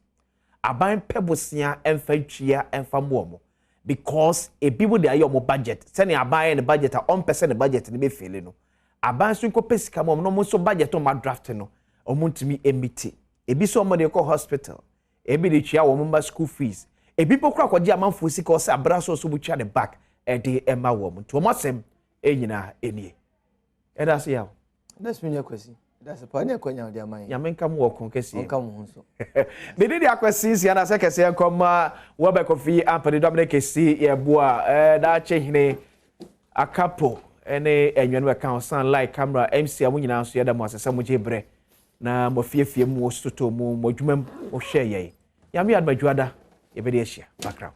Aban pɛ bosea ɛmfa ntua ɛmfa mmoa wɔn because ebi mo de ayɛ wɔn budget sɛnea aban ayɛ ne budget a ɔmpɛ sɛ ne budget no bɛfeeli no, aban nso nkɔpɛ sika ma wɔn na wɔn nso budget a wɔn adraft no wɔn ntumi mmiti. Ebi nso wɔn de kɔ hospital, ebi de tua wɔn mma school fees, ebi mpo kora kɔgye amanfoɔ sika ɔsɛ abira so ɔsɛ wɔtua ne back ɛde ɛma wɔn. Nti wɔn asɛm nyinaa nie. Ɛda ase yaw. That's me, Kwesi. That's a pioneer kwanya ɔde ama yɛn. Nyame nka mu wɔ ko kɛseɛ. Ɔnka mo ho nso. Mede de akwasi nsia na sɛ kɛseɛ nkɔma wɔbɛ Kofi Ampani Dominic kɛsi yɛboa ɛɛ daakye hene akapo ɛne ɛnwɛn ɛka ho san light camera MC a mo nyinaa nso yɛda mo ase sɛ mo gye brɛ na mo afiefie mu mo soto mu mo adwuma mu mo hwɛ yɛn. Nyame adom adwuada yɛbɛde ahyia bakra.